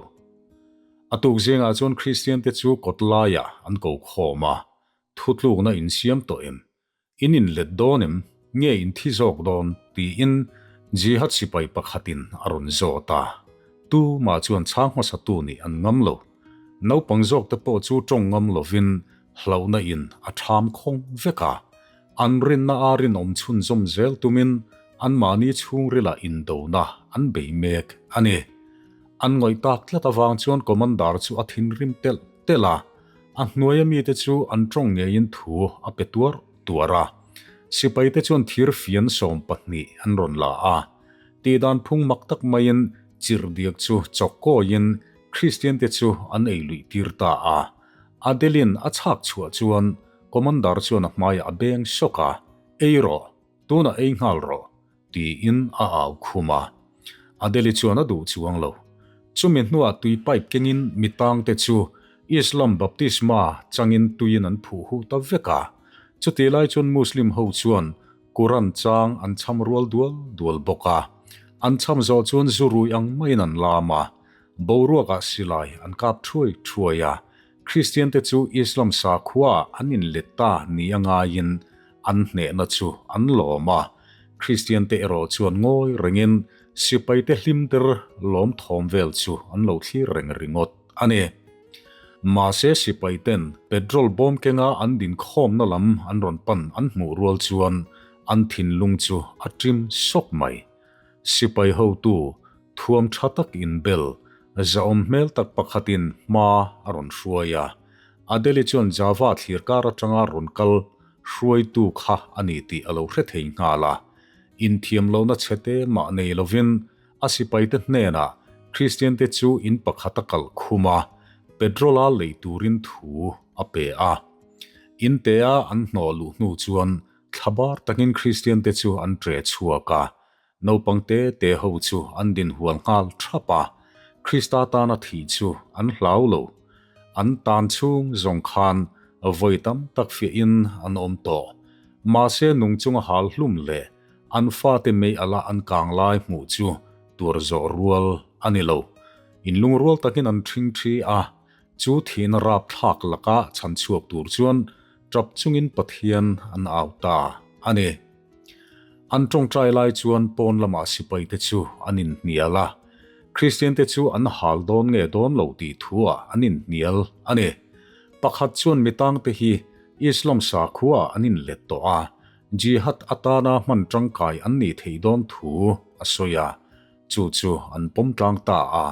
A tuk zingah chuan Christian-te chu kawt laiah an ko khawm a, thutlukna insiam tawh em? In inlet dawn em? Nge in thi zawk dawn? tiin Jihad sipai pakhatin a rawn zawt a. Tu mah chuan chhang hmasatu nih an ngam lo. Naupang zawkte pawh chu tawng ngam lovin hlauhna in a ṭham khawng vek a. An rinna a rinawm chhunzawm zel tumin anmahni chhungrilah indona an bei mek a ni. An ngawih tak tlat avang chuan Commander chu a thinrim telh telh a. A hnuaia mite chu an tawng ngeiin thu a pe tuar tuar a. Sipaite chuan thir fian 12 an rawn la a. Tihdan phung mak tak maiin chirhdiak chu chawk kawiin Kristiante chu an ei luih tir ta a. Adelin a chhak chhuah chuan Commander chuan a hmaiah a beng sawk a, Ei rawh, tunah ei nghal rawh, tiin a au khum a. Adeli chuan a duh chuang lo. Chumi hnuah tui pipe kengin mi tangte chu Islam baptisma changin tuiin an phuh huh ta vek a. Chutih lai chuan Muslim ho chuan Quran chang an cham rual dual dual bawk a. An cham zawh chuan zu rui ang maiin an lam a. Boruakah silai an kap thuai thuai a. Kristiante chu Islam sakhuaah an inlet ta ni a ngaiin an hnehna chu an lawm a. Kristiante erawh chuan ngawi rengin sipaite hlim der lawm thawm vel chu an lo thlir reng ringawt a ni. Mahse sipaiten petrol bawm kenga an dinkhawmna lam an rawn pan an hmuh rual chuan an thinlung chu a ṭim sawk mai. Sipai hotu thuam tha tak inbel, zahawm hmel tak pakhatin hma a rawn hruai a. Adele chuan Java thlir kar atanga rawn kal hruaitu kha a ni tih a lo hre thei nghal a. Inthiam lohna chhete mah nei lovin a sipaite hnenah Kristiante chu in pakhat a kalh khum a, petrol-a lei turin thu a pe a. Intea an hnawh luh hnu chuan thlabar takin Kristiante chu an ṭe chhuak a. Naupang te te ho chu an din hual nghal thap a, Krista tana thih chu an hlau lo. An tan chhung zawng khan vawi tam tak fiahin an awm tawh. Mahse nung chunga hal hlum leh an fate mei ala an kang lai hmuh chu tuar zawh rual a ni lo. Inlungrual takin an ṭhing ṭhi a, chu thihna rapthlak laka chhan chhuak tur chuan ṭap chungin Pathian an au ta a ni. An ṭawngṭai lai chuan pawn lamah sipaite chu an inhnial a, Kristiante chu an hal dawn nge dawn lo tih thuah an inhnial a ni. Pakhat chuan mitangte hi Islam sakhuaah an inlet tawh a, Jihad atana hman ṭangkai an nih theih dawn thu a sawi a, chu chu an pawm tlang ta a.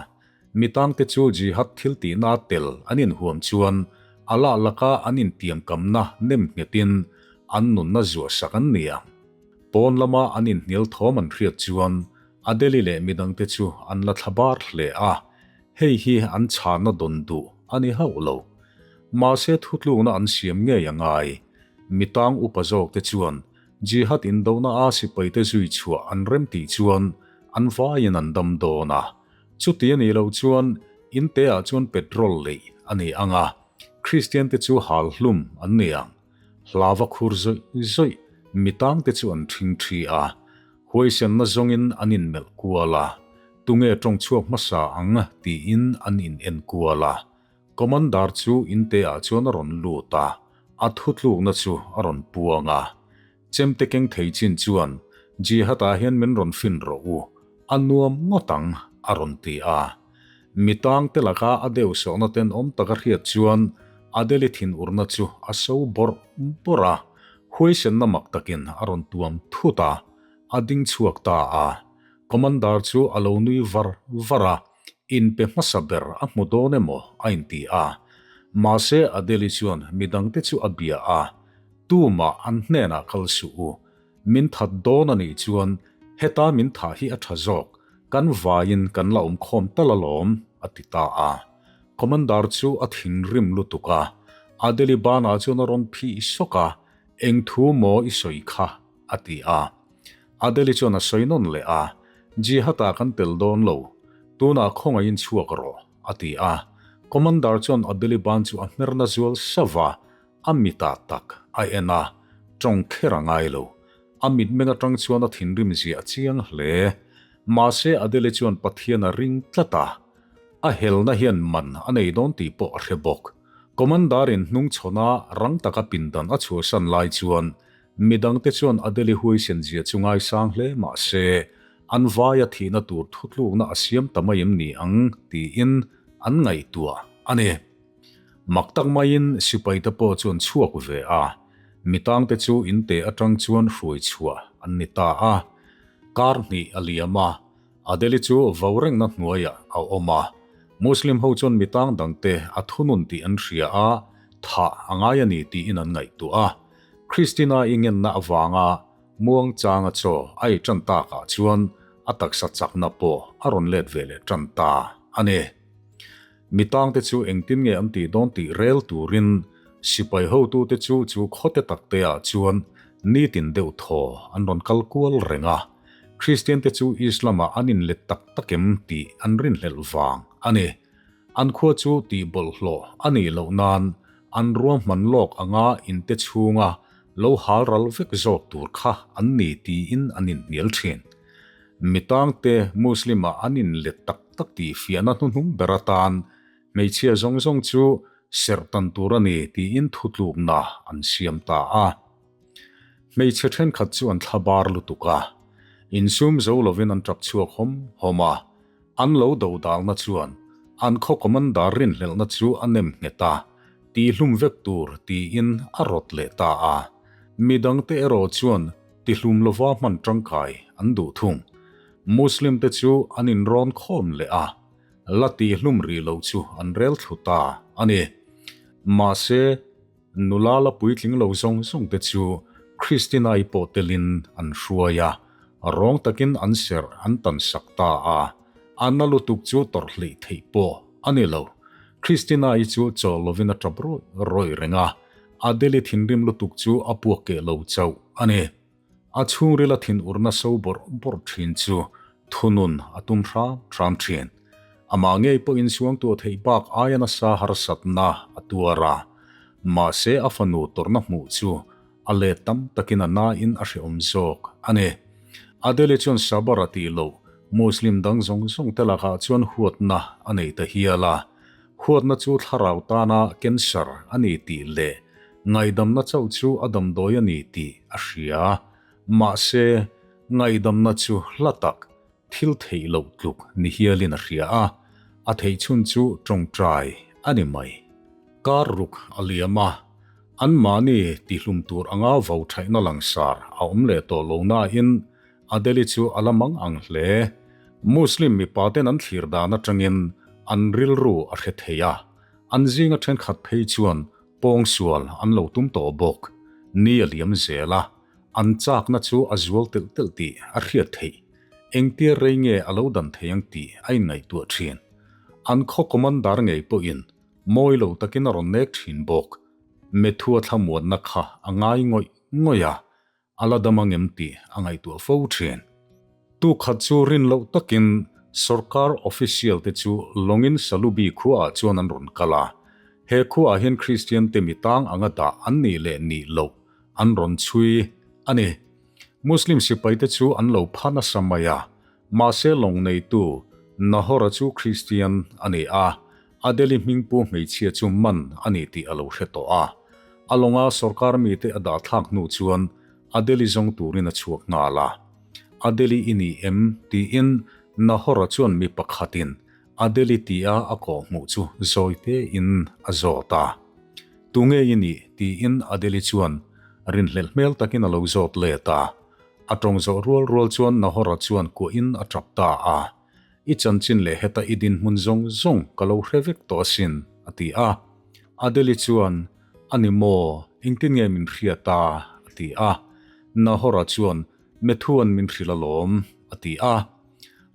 Mitangte chu Jihad thil tihna tel an inhuam chuan Allah laka an intiamkamna nem nghetin an nunna zuahsak an ni ang. Pawn lama an inhnial thawm an hriat chuan Adeli leh midangte chu an la thla bar hle a, hei hi an chhana dawn duh a ni hauh lo. Mahse thutlukna an siam ngei a ngai. Mitang upa zawkte chuan Jihad indona a sipaite zui chhuah an rem tih chuan an vaiin an dam dawn a. Chuti a nih loh chuan inte ah chuan petrol leih a ni ang a, Kristian te chu hal hlum an ni ang. Hlava khur zawih zawih mitang te chu an ṭhing ṭhi a, huaisenna zawngin an inmelh kual a, tunge ṭawng chhuak hmasa ang tiin an in en kual a. Commander chu inte ah chuan a rawn lut a, a thutlukna chu a rawn puang a. Chemte keng thei chin chuan Jihad ah hian min rawn fin rawh u, a nuam ngawt ang, a rawn ti a. Mi tangte laka a deuh sawhna tenawm tak a hriat chuan Adeli thinurna chu a so bawrh bawrh a, huaisenna mak takin a rawn tuam thut a, a ding chhuak ta a. Commander chu a lo nui var var a, inpe hmasa ber a hmu dawn emaw a inti a. Mahse Adeli chuan midangte chu a bia a, Tumah an hnenah kal suh u. Min that dawn a nih chuan heta min thah hi a tha zawk, kan vaiin kan la awm khawm tal alawm, a ti ta a. Commander chu a thinrim lutuk a, Adeli banah chuan a rawn phih sawk a, Eng thu maw i sawi kha? a ti a. Adeli chuan a sawi nawn leh a, Jihad-ah kan tel dawn lo, tunah khawngaihin chhuak rawh, a ti a. Commander chuan Adeli ban chu a hmerna zual sauh a, A mitah tak a en a, tawng kher a ngai lo. A mitmeng atang chuan a thinrim zia a chiang hle. Mahse Adele chuan Pathian a ring tlat a, a helna hian man a nei dawn tih pawh a hre bawk. Commander-in hnungchhawna rang taka pindan a chhuahsan lai chuan midangte chuan Adele huaisen zia chu ngaisang hle mahse an vaia thihna tur thutlukna a siam ta mai em ni ang tiin an ngaihtuah a ni. Mak tak maiin sipaite pawh chu an chhuak ve a, mitangte chu inte atang chuan hruai chhuah an ni ta a. Kar hnih a liam a, Adeli chu vo rengna hnuaiah a awm a. Muslim ho chuan mitang dangte a thunun tih an hria a, thah a ngai a ni tiin an ngaihtuah a. Christina i ngenna avanga muangchanga chaw a ei tan takah chuan a taksa chakna pawh a rawn let ve leh tan ta a ni. Mi tangte chu engtin nge an tih dawn tih rel turin sipai hotute chu chu khawte takte ah chuan nitin deuh thaw an rawn kal kual reng a, Kristian te chu Islam ah an inlet tak tak em tih an rinhlelh vang a ni. An khua chu tih bawlhhlawh a nih loh nan an ruahman lawk anga inte chhunga lo hal ral vek zawk tur kha an ni tiin an inhnial thin. Mi tangte Muslim-ah an inlet tak tak tih fiahna hnuhnung ber atan hmeichhia zawng zawng chu serh tan tur a ni tiin thutlukna an siam ta a. Hmeichhe thenkhat chu an thla bar lutuk a, insum zo lovin an tap chhuak hawm hawm a. An lo dodalna chuan an khaw commander rinhlelhna chu a nem nghet a, tihlum vek tur tiin a rawt leh ta a. Midangte erawh chuan Tihlum lova hman tangkai an duh thung. Muslim te chu an inrawn khawm leh a, la tihlum rih lo chu an rel thlu ta a ni. Mahse, nula la puitling lo zawng zawng te chu Christina-i pawh telin an hruai a, rawng takin an serh an tan sak ta a, a na lutuk chu tawrh hleih theih pawh a ni lo. Christina-i chu chawl lovin a tap rawih rawih reng a, Adele thinrim lutuk chu a puak keh lo chauh a ni. A chhungrila thinurna so bawrh bawrh thin chu thunun a tum hram hram thin. Amah ngei pawhin suangtuah theih bak aia nasa harsatna a tuar a, mahse a fanu tawrhna hmuh chu a let tam takin a nain a hrehawm zawk a ni. Adele chuan Sabar a tih loh Muslim dang zawng zawng te lakah chuan huatna a nei ta hial a, huatna chu thlarau tana cancer a ni tih leh ngaihdamna chauh chu a damdawi a ni tih a hria. Mahse, ngaihdamna chu hla tak thil theih loh tluk ni hialin a hria a, a theih chhun chu tawngtai a ni mai. Kar ruk a liam a, anmahni tihlum tur anga vo thaihna langsar a awm leh tawh lo nain Adeli chu a la mang ang hle. Muslim mipa ten an thlir dan atangin an rilru a hre thei a, an zinga thenkhat phei chuan pawngsual an lo tum tawh bawk. Ni a liam zel a, An chakna chu a zual telh telh tih a hriat theih. Engtia rei nge a lo dan thei ang tih a inngaihtuah thin. An khaw commander ngei pawhin mawi lo takin a rawn nek thin bawk. Methua thlamuanna kha a ngai ngawih ngawih a, a la dam ang em tih a ngaihtuah fo thin. Tukhat chu rin loh takin sorkar official te chu lawngin Salubi khuaah chuan an rawn kal a. He khuaah hian Kristian te mi tang anga dah an nih leh nih loh an rawn chhui a ni. Muslim sipaite chu an lo pha nasa mai a, mahse lawng neitu Nahora chu Kristian a ni a, Adeli hmingpu hmeichhia chu man a ni tih a lo hre tawh a. A lawnga sorkar mite a dah thlak hnu chuan Adeli zawng turin a chhuak nghal a. Adeli i ni em? tiin Nahora chuan mi pakhatin Adeli tia a kawhhmuh chu zawi tein a zawt a. Tunge i nih? tiin Adeli chuan rinhlelh hmel takin a lo zawt let a. A tawng zawh rual rual chuan Nahora chuan kuahin a tap ta a. I chanchin leh heta i dinhmun zawng zawng ka lo hre vek tawh asin, a ti a. Adeli chuan, A ni maw, engtin nge min hriat a? a ti a. Nahora chuan, Methuan min hrilh alawm, a ti a.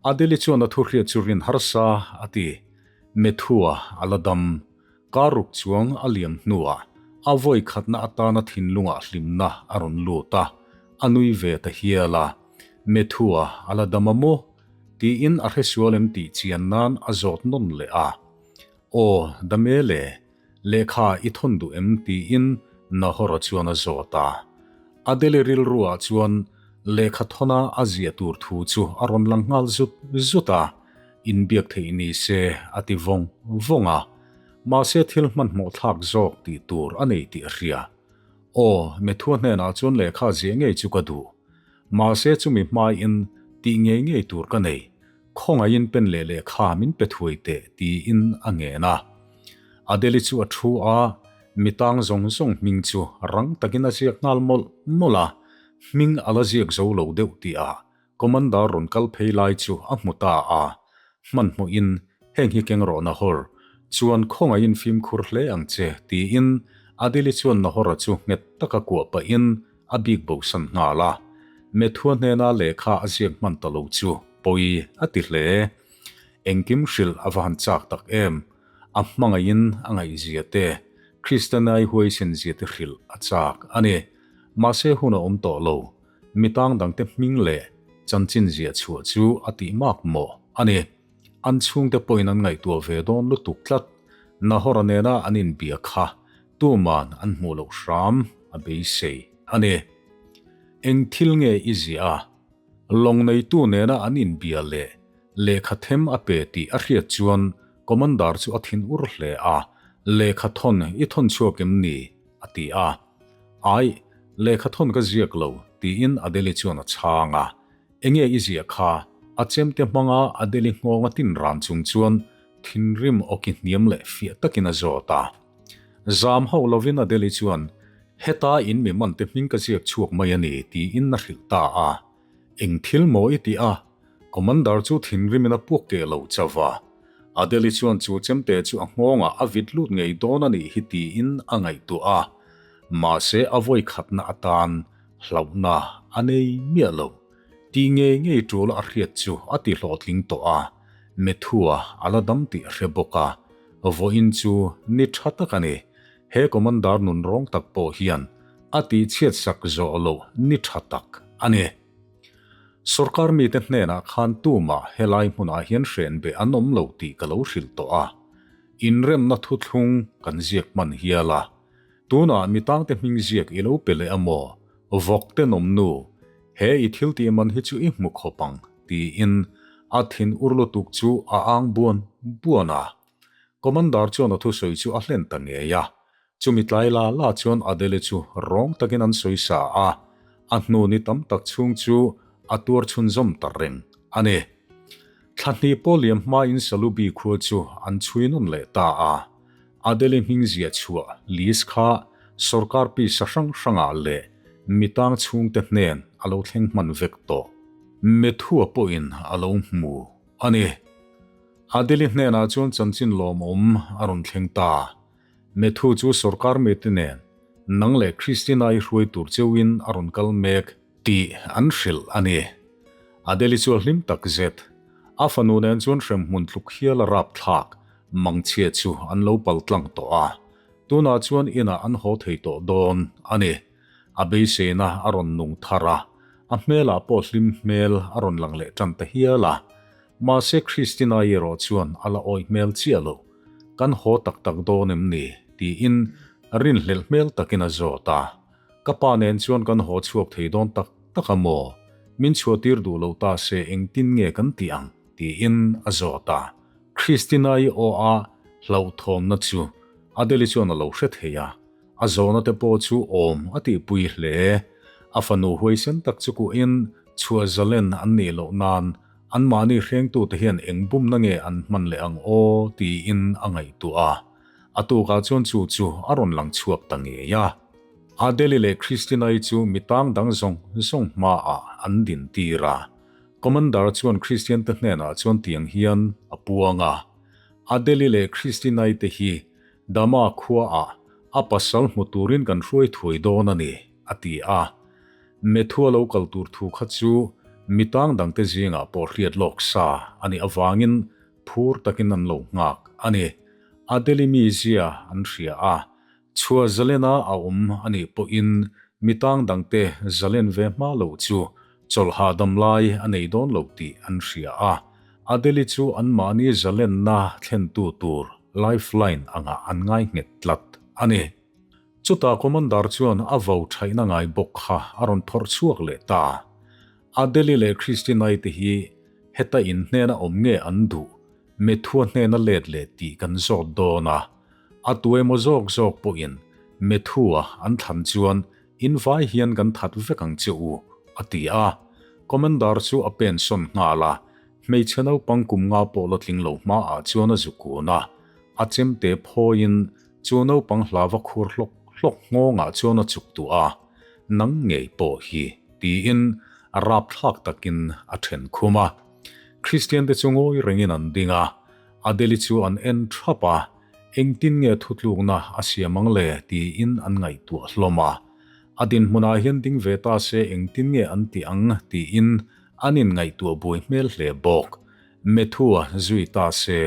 Adeli chuan a thuhriat chu rin harsa a ti. Methua a la dam. Kar ruk chuang a liam hnuah a vawi khatna atana thinlungah hlimna a rawn lut a, a nui ve ta hial a. Methua a la dam a maw? tiin a hresual em tih chian nan a zawt nawn leh a. Aw, dam e le, lehkha i thawn duh em? tiin Nahora chuan a zawt a. Adele rilruah chuan lehkha thawna a ziah tur thu chu a rawn lang nghal zut zut a, inbiak theih ni se a ti vawng vawng a. Mahse thil hmanhmawh thlak zawk tih tur a nei tih a hria. Aw, Methua hnenah chuan lehkha ziah ngei chu ka duh. Mahse chumi hmaiin tih ngei ngei tur ka nei. Khawngaihin pen leh lehkha min pe thuai teh tiin a ngen a. Adeli chu a thu a, mi tang zawng zawng hming chu rang takin a ziak nghal mawlh mawlh a, hming a la ziak zo lo deuh tihah Commander rawn kal phei lai chu a hmu ta a, hmanhmawhin heng hi keng rawh Nahor, chuan khawngaihin fimkhur hle ang che tiin Adeli chuan Nahora chu nghet taka kuah pahin a bik bosan nghal a, Methua hnena lehkha a ziak hman ta lo chu pawi a ti hle. Engkim hrilh a va han chak tak em! A hmangaihin a ngaihzia te, Kristianai huaisenzia te hrilh a chak a ni. Mahse hun a awm tawh lo, mi tang dangte hming leh chanchin ziah chhuah chu a tih mak mawh a ni. An chhungte pawhin an ngaihtuah ve dawn lutuk tlat. Nahora nena an inbia kha tuman an hmuh loh hram a beisei a ni. Eng thil nge i ziah a? Lawng neitu nena an inbia leh lehkha them a pe tih a hriat chuan Commander chu a thin ur hle a, Lehkha thawn i thawn chhuak em ni? a ti a. Aih, lehkha thawn ka ziak lo, tiin Adeli chuan a chhang a. Enge i ziah kha? A chemte hmanga Adeli nghawnga tin ran chung chuan thinrim awki hniam leh fiah takin a zawt a. Zam hauh lovin Adeli chuan, Heta in mi mante hming ka ziak chhuak mai a ni, tiin a hrilh ta a. Eng thil maw i tih a? Commander chu thinrimin a puak keh lo chauh a. Adeli chuan chu chemte chu a nghawngah a vit lut ngei dawn a nih hi tiin a ngaihtuah a. Mahse a vawi khatna atan hlauhna a nei miah lo. Tih ngei ngei tul a hriat chu a ti hlawhtling tawh a, Methua a la dam tih a hre bawk a. Vawiin chu ni tha tak a ni. He Commander nun rawng tak pawh hian a tihchhiat sak zawh loh ni tha tak a ni. a ni. Sorkar mite hnenah khan tumah helai hmunah hian hren beh an awm lo tih ka lo hrilh tawh a. Inremna thuthlung kan ziak hman hial a. Tunah mi tangte hming ziak i lo pe leh a maw? Vawk tenawm nu, he i thil tih man hi chu i hmu khawp ang, tiin a thin ur lutuk chu a ang buan buan a. Commander chuan a thusawi chu a hlen ta ngei a. Chumi tlai la la chuan Adele chu rawng takin an sawi sa a, a hnu ni tam tak chhung chu a tuar chhunzawm ta reng a ni. Thla hnih pawh liam hmain Salubi khua chu an chhui nawn leh ta a. Adele hming ziah chhuah list kha sorkar pisa hrang hrangah leh mitang chhungte hnen a lo thleng hman vek tawh. Methua pawhin a lo hmu a ni. Adele hnenah chuan chanchin lawmawm a rawn thleng ta. Methu chu sorkar mite nen nang leh Christina i hruai tur cheuhin a rawn kal mek tih an hrilh a ni. Adele chu a hlim tak zet. A fanu nen chuan hremhmun tluk hial a rapthlak mangchhia chu an lo pal tlang tawh a. Tunah chuan inah an haw thei tawh dawn a ni. A beiseina a rawn nung thar a, a hmelah pawh hlim hmel a rawn lang leh tan ta hial a. Mahse Christina-i erawh chuan a la awih hmel chiah lo. Kan haw tak tak dawn em ni? tiin rinhlelh hmel takin a zawt a. Ka pa nen chuan kan haw chhuak thei dawn tak tak a maw? Min chhuahtir duh lo ta se engtin nge kan tih ang? tiin a zawt a. Christina-i aw a hlauhthawmna chu Adele-i chuan a lo hre thei a. A zawhna te pawh chu awm a tihpui hle. A fanu huaisen tak chu kuhin chhuah zalen an nih loh nan anmahni hrengtute hian eng bumna nge an hman leh ang aw tiin a ngaihtuah a. A tukah chuan chu chu a rawn lang chhuak ta ngei a. Adele leh Christina-i chu mi tang dang zawng zawng hmaah an din tir a. Commander chuan Christian te hnenah chuan tiang hian a puang a, Adele leh Christina-i te hi Dama khuaah a pasal hmu turin kan hruai thuai dawn a ni, a ti a. Methua lo kal tur thu kha chu mi tang dangte zingah pawh hriat lawk sa a nih avangin phur takin an lo nghak a ni. Adeli mizia an hria a, chhuah zalena a awm a nih pawhin mi tang dangte zalen ve hma loh chu chawlh hahdam lai a nei dawn lo tih an hria a. Adeli chu anmahni zalenna thlentu tur lifeline angah an ngai nghet tlat a ni. Chutah Commander chuan a vo thaihna ngai bawk kha a rawn phawrh chhuak leh ta. Adeli leh Christina-i te hi heta in hnena awm nge an duh, Methua hnena let leh tih kan zawt dawn a. A tu emaw zawk zawk pawhin Methua an thlan chuan in vai hian kan that vek ang che u, a ti a. Commander chu a pen sawn nghal a, hmeichhe naupang kum nga pawh la tling lo hmaah chuan a zu kun a. A chemte phawiin chu naupang hlava khur hlawk hlawk nghawngah chuan a chuk duh a, Nang ngei pawh hi, tiin a rapthlak takin a then khum a. Kristiante chu ngawi rengin an ding a, Adeli chu an en thap a, engtin nge thutlukna a siam ang le tiin an ngaihtuah hlawm a. A dinhmunah hian ding ve ta se engtin nge an tih ang tiin an inngaihtuah buai hmel hle bawk. Methua zui ta se,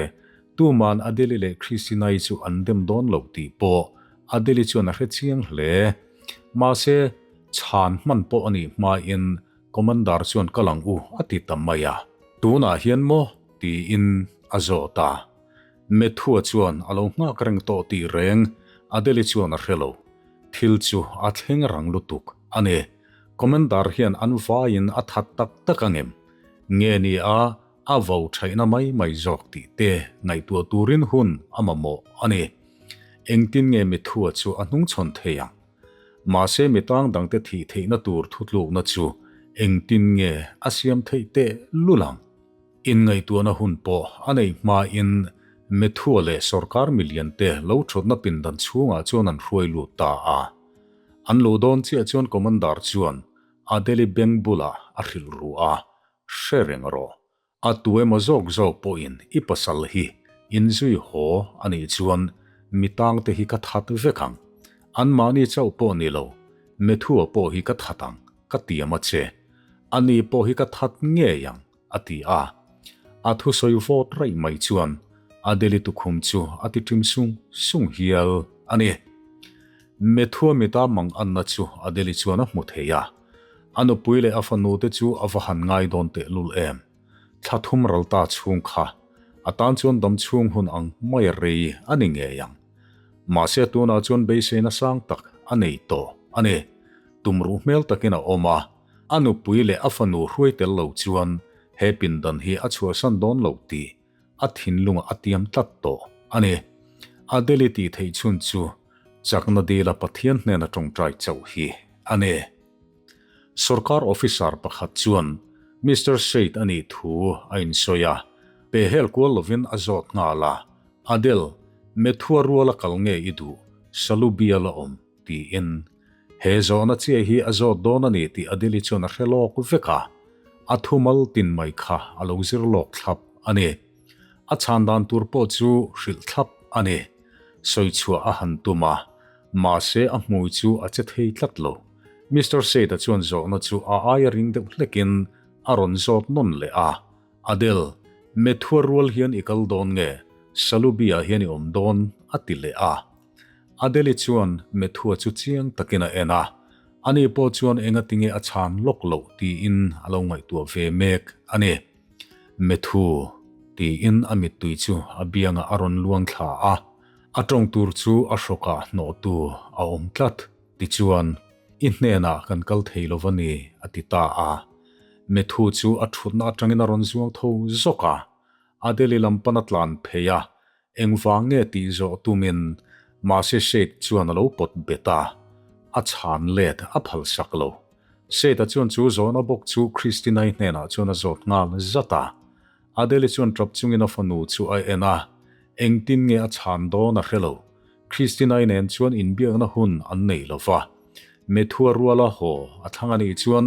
tuman Adeli leh Christinai chu an dem dawn lo tih pawh Adeli chuan a hre chiang hle. Mahse, chhan hman pawh a nih hmain Commander chuan kal ang u a ti ta mai a. Tunah hian maw? tiin a zawt a. Methua chuan a lo nghak reng tawh tih reng Adeli chuan a hre lo. Thil chu a thleng rang lutuk a ni. Commander hian an vaiin a that tak tak angem? Nge ni a, a vo thaihna mai mai zawk tih te ngaihtuah turin hun a mamawh a ni. Engtin nge Methua chu a hnungchhawn thei ang? Mahse mi tang dangte thih theihna tur thutlukna chu engtin nge a siam theih teh lul ang? Inngaihtuahna hun pawh a neih hmain Methua leh sorkar miliante lo thutna pindan chhungah chuan an hruai lut ta a. An luh dawn chiah chuan Commander chuan Adeli beng bulah a hrilh ru a, Hre reng rawh, A tu emaw zawk zawk pawhin i pasal hi inzui haw a nih chuan mi tangte hi ka that vek ang. Anmahni chauh pawh ni lo, Methua pawh hi ka that ang, ka tiam a che. Ani pawh hi ka that ngei ang, a ti a. A thusawi vawt raih mai chuan Adeli tukhum chu a ti ṭim sung sung hial a ni. Methua mita mang anna chu Adeli chuan a hmu thei a. A nupui leh a fanu te chu a va han ngai dawn tehlul em. Thla thum ral ta chhung kha a tan chuan dam chhung hun ang mai rei a ni ngei ang. Mahse tunah chuan beiseina sang tak a nei tawh a ni. Tumruh hmel takin a awm a, a nupui leh a fanu hruai tel lo chuan he pindan hi a chhuahsan dawn lo tih a thinlungah a tiam tlat tawh a ni. Adeli tih theih chhun chu chakna dila Pathian hnena tawngtai chauh hi a ni. Sorkar officer pakhat chuan Mister Shade a nih thu a insawi a, pehhel kual lovin a zawt nghal a, Adel, Methua ruala kal nge i duh, Salu bial a awm, tiin. He zawhna chiah hi a zawt dawn a ni tih Adeli chuan a hre lawk vek a, a thumal tin mai kha a lo zir lawk thlap a ni. A chhan dan tur pawh chu hrilh thlap a ni. Sawi chhuah a han tum a, mahse a hmui chu a che thei tlat lo. Mister Shade-a chuan zawhna chu a aia ring deuh hlekin a rawn zawt nawn leh a, Adele, Methua rual hian i kal dawn nge? Salubi-ah hian i awm dawn? a ti leh a. Adele-i chuan Methua chu chiang takin a en a, ani pawh chuan engatinge a chhan lawk loh tiin a lo ngaihtuah ve mek a ni. Methu, tiin a mittui chu a biangah a rawn luang thla a, a tawng tur chu a hrawkah hnawhtu a awm tlat. Tichuan, I hnenah kan kal thei lo va ni, a ti ta a. Methu chu a thutna atangin a rawn zuang tho zawk a, Adeli lam pan a tlan phei a, engvang nge tih zawh tumin mahse Shade chuan a lo pawt bet a, a chhan let a phalsak lo. Shade-a chuan chu zawhna bawk chu Christina-i hnenah chuan a zawt nghal zat a. Adeli chuan tap chungin a fanu chu a en a, engtin nge a chhan dawn a hre lo. Christina-i nen chuan inbiakna hun an nei lo va. Methua ruala haw a thlang a nih chuan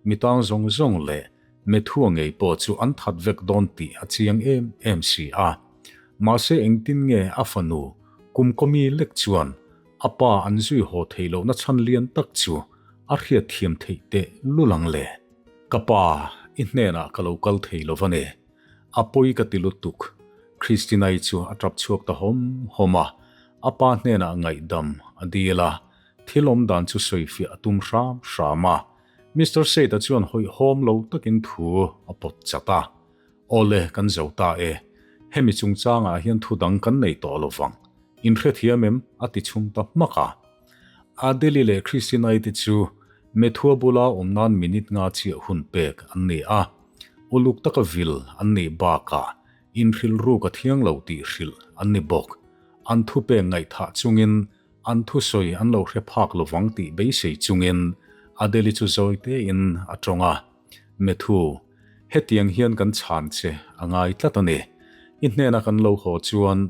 mi tang zawng zawng leh Methua ngei pawh chu an that vek dawn tih a chiang em em si a. Mahse engtin nge a fanu kum kawmi lek chuan a pa an zui haw theih lohna chhan lian tak chu a hriatthiam theih teh lul ang le. Ka pa, i hnenah ka lo kal thei lo va ni. A pawi ka ti lutuk. Christina-i chu a tap chhuak ta hawm hawm a, a pa hnenah ngaihdam a dil a, thil awm dan chu sawifiah a tum hram hram a. Mister Shade-a chuan hawihhawm lo takin thu a pawt chat a. Awle, kan zo ta e. Hemi chungchangah hian thu dang kan nei tawh lo vang. In hrethiam em? a ti chhung ta hmak a. Adeli leh Christina-i te chu Methua bula awm nan minute nga chiah hun pek an ni a. Uluk taka vil an nih bakah inhrilhruk a thiang lo tih hrilh an ni bawk. An thupek ngaihthah chungin An thusawi an lo hre phak lovang tih beisei chungin Adeli chu zawi tein a tawng a, Methu, hetiang hian kan chhan che a ngai tlat a ni. I hnena kan lo haw chuan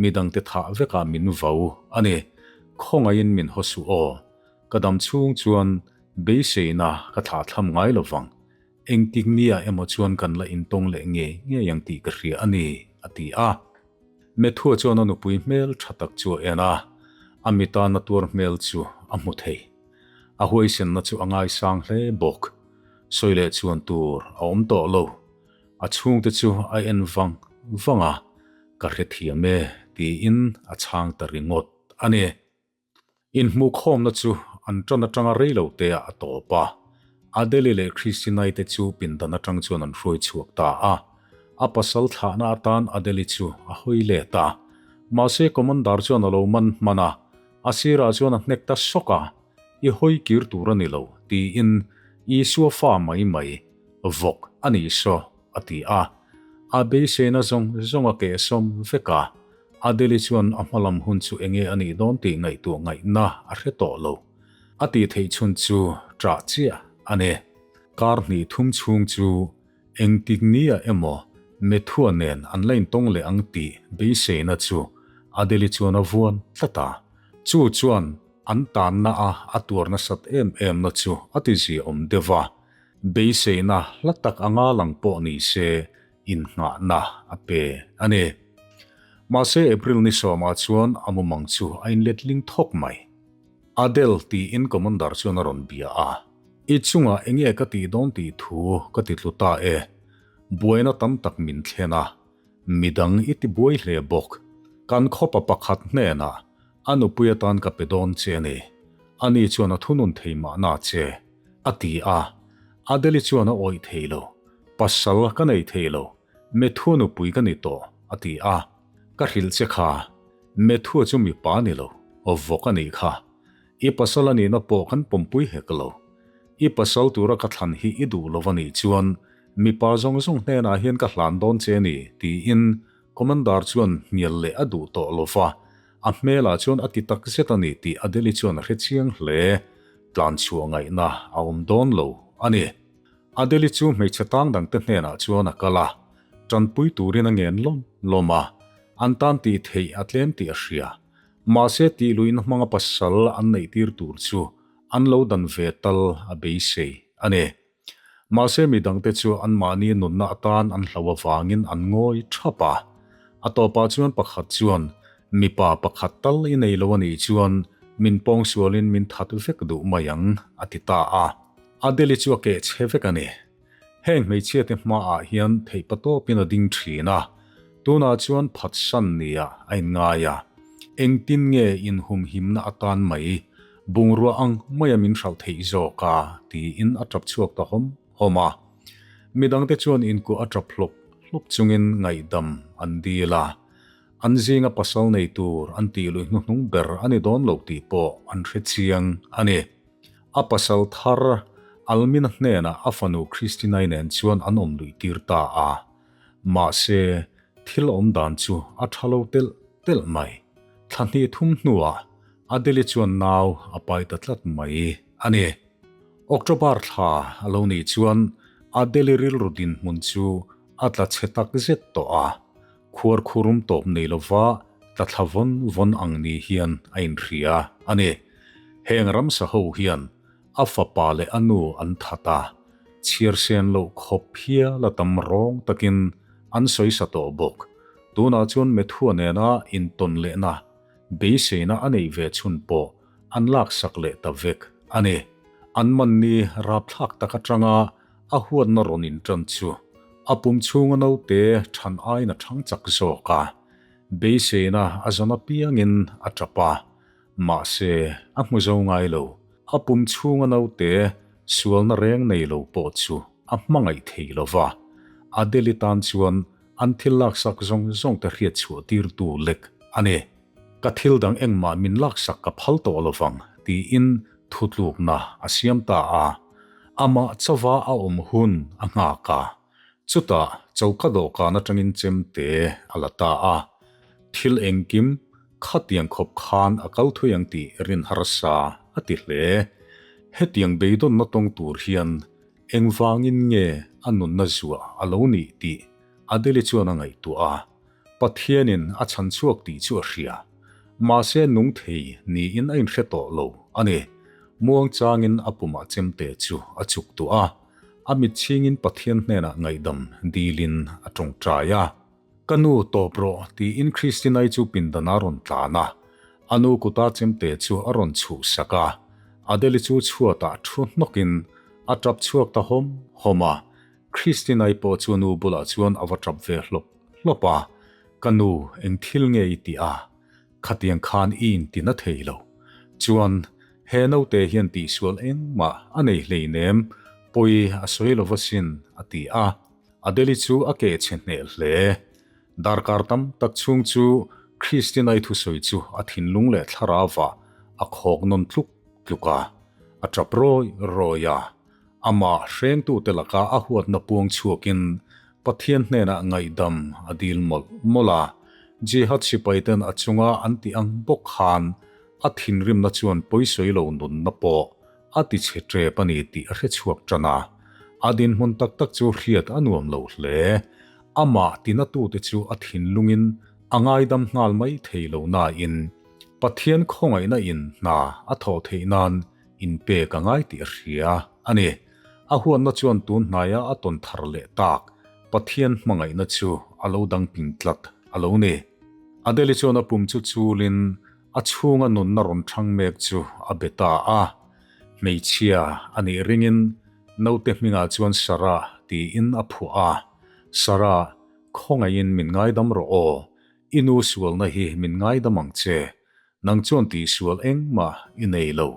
midangte thah vekah min vau a ni. Khawngaihin min haw suh aw. Ka dam chhung chuan beiseina ka thlahthlam ngai lovang. Engtik nia emaw chuan kan la intawng leh ngei ngei ang tih ka hria a ni, a ti a. Methua chuan a nupui hmel tha tak chu a en a, a mita na tuar hmel chu a hmu thei. A huaisenna chu a ngaisang hle bawk. Sawi leh chuan tur a awm tawh lo. A chhungte chu a en vang vang a, Ka hrethiam e, tiin a chhang ta ringawt a ni. Inhmuhkhawmna chu an ṭan aṭanga rei lo te ah a tawp a, Adele leh Christinai te chu pindan aṭang chuan an hruai chhuak ta a. A pasal thlahna atan Adele chu a hawi let a, mahse Commander chuan a lo man hman a, a sirah chuan a hnek ta sawk a, I hawi kir tur a ni lo, tiin Isua fa mai mai vawk a nih saw, a ti a. A beiseina zawng zawng a kehsawm vek a. Adele chuan a hmalam hun chu enge a nih dawn tih ngaihtuah ngaihna a hre tawh lo. A tih theih chhun chu ṭah chiah a ni. Kar hnih thum chhung chu engtik nia emaw Methua nen an la intawng leh ang tih beiseina chu Adele chuan a vuan tlat a. Chu chuan an tanna a a tuar nasat em em na chu a ti ziaawm deuh a. Beiseina hla tak anga lang pawh ni se innghahna a pe a ni. Mahse April ni sawmah chuan a mumang chu a inletling thawk mai. Adele tiin Commander chuan a rawn bia a, I chungah enge ka tih dawn tih thu ka ti tlu ta e. Buaina tam tak min thlen a, midang i ti buai hle bawk. Kan khawpa pakhat hnenah a nupui atan ka pe dawn che a ni. Ani chuan a thunun thei mahna che, a ti a. Adeli chuan a awih thei lo. Pasal ka nei thei lo, Methua nupui ka ni tawh, a ti a. Ka hrilh che kha, Methua chu mipa ni lo, vawk a nih kha. I pasal a nihna pawh kan pawmpui hek lo. I pasal tura ka thlan hi i duh lo a nih chuan mipa zawng zawng hnenah hian ka hlan dawn che a ni, tiin Commander chuan hnial leh a duh tawh lo va, a hmelah chuan a ti tak zet a ni tih Adeli chuan a hre chiang hle. Tlan chhuah ngaihna a awm dawn lo a ni. Adeli chu hmeichhe tang dangte hnenah chuan a kal a, tanpui turin a ngen lawm lawm a, an tan tih theih a tlem tih a hria. Mahse tih luihna hmanga pasal an neih tir tur chu an lo dan ve tal a beisei a ni. Mahse mi dangte chu anmahni nunna atan an hlo avangin an ngawi thap a. A tawpah chuan pakhat chuan, Mipa pakhat tal i nei lo a nih chuan min pawngsualin min that vek duh mai ang, a ti ta a. Adeli chu a keh chhe vek a ni. Heng hmeichhiate hmaah hian theihpatawpin a ding thin a, tunah chuan phatsan nia a inngai a. Engtin nge inhumhimna atan mai bungrua ang maia min hralh theih zawk a? tiin a tap chhuak ta hawm hawm a. Midangte chuan inkuah a tap hlawp hlawp chungin ngaihdam an dil a. An zinga pasal nei tur an tih lui hnuhnung ber a ni dawn lo tih pawh an hre chiang a ni. A pasal thar Almina hnenah a fanu Christinai nen chuan an awm luih tir ta a. Mahse, thil awm dan chu a tha lo telh telh mai. Thla hnih thum hnuah Adeli chuan nau a pai ta tlat mai a ni. October thla a lo nih chuan Adeli rilru dinhmun chu a tla chhe tak zet tawh a. Khuar khurum tawp nei lova tla thla vawn vawn ang ni hian a inhria a ni. Heng ramsa ho hian a fapa leh a nu an that a, chhiar sen loh khawp hial a tam rawng takin an sawi sa tawh bawk. Tunah chuan Methua nena intawn lehna beiseina a neih ve chhun pawh an laksak leh ta vek a ni. An manni rapthlak tak atanga A huatna rawn inṭan chu a pum chhunga naute ṭhan aiin a ṭhang chak zawk a, beiseina a zawn apiangin a ṭap a, mahse a hmu zo ngai lo. A pum chhunga naute sualna reng nei lo pawh chu a hmangaih thei lo va, Adeli tan chuan an thil laksak zawng zawng te hriat chhuah tirtu lek a ni. Ka thil dang engmah min laksak ka phal tawh lo vang, tiin thutlukna a siam ta a. Amah chauva a awm hun a nghak a, chutah choka dawhkan atangin chemte a la ta a. Thil engkim khatiang khawp khan a kal thui ang tih rin harsa a ti hle. Hetiang beidawnna tawng tur hian engvangin nge a nunna zuah a lo nih tih Adeli chuan a ngaihtuah a. Pathianin a chhan chhuak tih chu a hria. Mahse nung thei niin a inhre tawh lo a ni. Muangchangin a pumah chemte chu a chuk tuah a, a mit chhingin Pathian hnenah ngaihdam dilin a tawngtai a. Ka nu tawp rawh tiin Christinai chu pindan a rawn tlan a, a nu kuta chemte chu a rawn chhuh sak a. Adeli chu chhuatah thu hnawkin a tap chhuak ta hawm hawm a. Christinai pawh chu a nu bulah chuan a va tap ve hlawp hlawp a, Ka nu, eng thil nge i tih a? Khatiang khan i inti na thei lo. Chuan, he naute hian tihsual engmah a nei hleinem, pawi a sawi lo va sin, a ti a. Adeli chu a keh chhe hneh hle. Darkar tam tak chhung chu Christinai thusawi chu a thinlung leh thlarauah a khawk nawn tluk tluk a, a tap rawi rawi a. Amah hrengtute laka a huatna puang chhuakin Pathian hnenah ngaihdam a dil mawlh mawlh a. Jihad sipaiten a chunga an tih ang bawk khan a thinrimna chuan pawisawi lo nunna pawh a ti chhe tep a ni tih a hre chhuak tan a. A dinhmun tak tak chu hriat a nuam lo hle. Amah tinatute chu a thinlungin a ngaidam nghal mai thei lo nain Pathian khawngaihna in hna a thawh theih nan Inpek a ngai tih a hria a ni. A huatna chuan tun hnaia a tawn thar leh tak Pathian hmangaihna chu a lo dang ping tlat a lo ni. Adeli chuan a pum chu chulin a chhunga nunna rawn thang mek chu a be ta a. Hmeichhia a nih ringin naute hmingah chuan Sarah tiin a phuah a. Sarah, khawngaihin min ngaidam rawh aw. I nu sualna hi min ngaidam ang che. Nang chuan tihsual engmah i nei lo.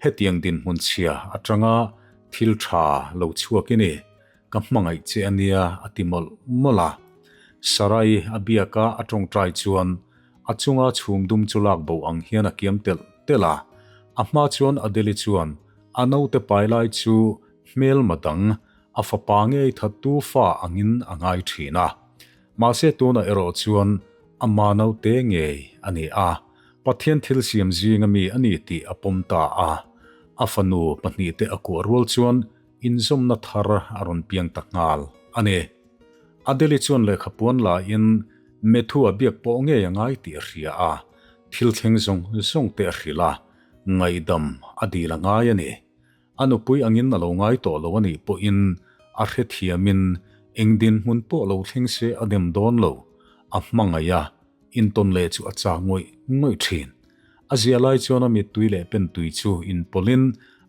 Hetiang dinhmun chhia atanga Thil tha lo chhuak i ni, ka hmangaih che a nia a ti mawlh mawlh a. Sarai a biaka a tawngtai chuan a chunga chhum dum chu lak bo ang hian a kiam telh telh a. A hma chuan Adeli chuan a naute pai lai chu hmelma dang a fapa ngei thattu fa angin a ngai thin a. Mahse tunah erawh chuan ama naute ngei a ni a, Pathian thil siam zinga mi a ni tih a pawm ta a. A fanu pahnihte a kuah rual chuan inzawmna thar a rawn piang ta nghal a ni. Adeli chuan lehkha puan laiin Matthew a biak pawh ngei a ngai tih a hria a, thil thleng zawng zawng te a hrilh a, ngaihdam a dil a ngai a ni. A nupui angin a lo ngai tawh lo a nih pawhin a hrethiamin eng dinhmun pawh lo thleng se a dem dawn lo, a hmangaih a, intawn leh chu a chak ngawih ngawih thin. A ziah lai chuan a mittui leh pentui chu inpawlhin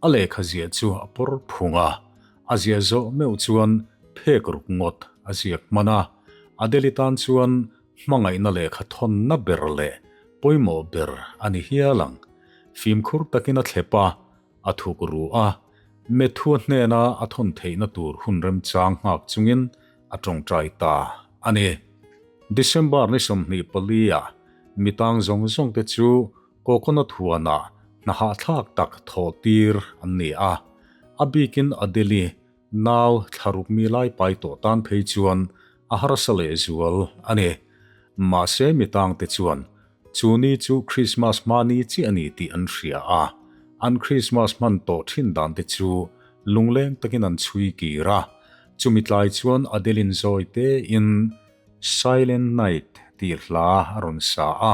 a lehkha ziah chu a pawr phung a, a ziah zawh meuh chuan phek ruk ngawt a ziak hman a, Adeli tan chuan hmangaihna lehkha thawnna ber leh pawimawh ber a ni hial ang. Fimkhur takin a thlep a, A thuk ru a, Methua hnena a thawn theihna tur hun remchang nghak chungin a tawngtai ta a ni. December ni 24 ah mitang zawng zawng te chu coconut huanah hna hahthlak tak thawh tir an ni a, a bikin Adeli nau thlaruk mi lai pai tawh tan phei chuan a harsa lehzual a ni. Mahse mitang te chuan Chu ni chu Krismas hma ni chiah a ni tih an hria a, an Krismas hman tawh thin dan te chu lungleng takin an chhui kir a. Chumi tlai chuan Adeline zawi tein Silent Night tih hla a rawn sa a,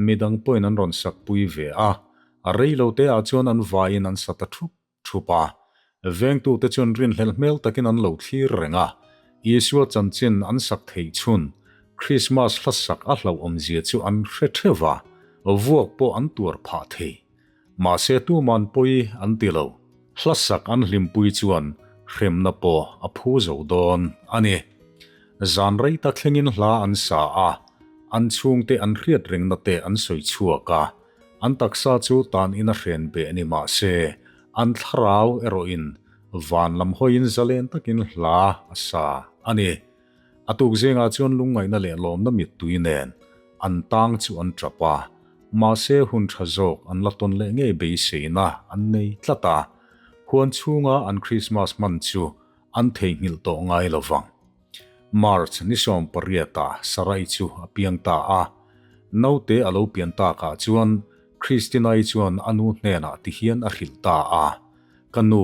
midang pawhin an rawn sakpui ve a, a reilo te ah chuan an vaiin an sa ta thup thup a. Vengtute chuan rinhlelh hmel takin an lo thlir reng a, Isua chanchin an sak theih chhun Krismas hla sak a hlauhawmzia chu an hre theuh va, vuak pawh an tuar phah thei. Mahse tuman pawi an ti lo, hla sak an hlimpui chuan hremna pawh a phu zo dawn a ni. Zan rei tak thlengin hla an sa a, an chhungte an hriat rengna te an sawi chhuak a, An taksa chu tan in a hren beh ni mah se, an thlarau erawhin van lam hawiin zalen takin hla a sa a ni. A tuk zingah chuan lungngaihna leh lawmna mittui nen an tang chu an tap a, mahse hun tha zawk an la tawn leh ngei beiseina an nei tlat a, huan chhunga an Krismas hman chu an theihnghilh tawh ngai lo vang. March ni 18 ah Sarai chu a piang ta a. Naute a lo pian takah chuan Christina-i chuan a nu hnenah ti hian a hrilh ta a, Ka nu,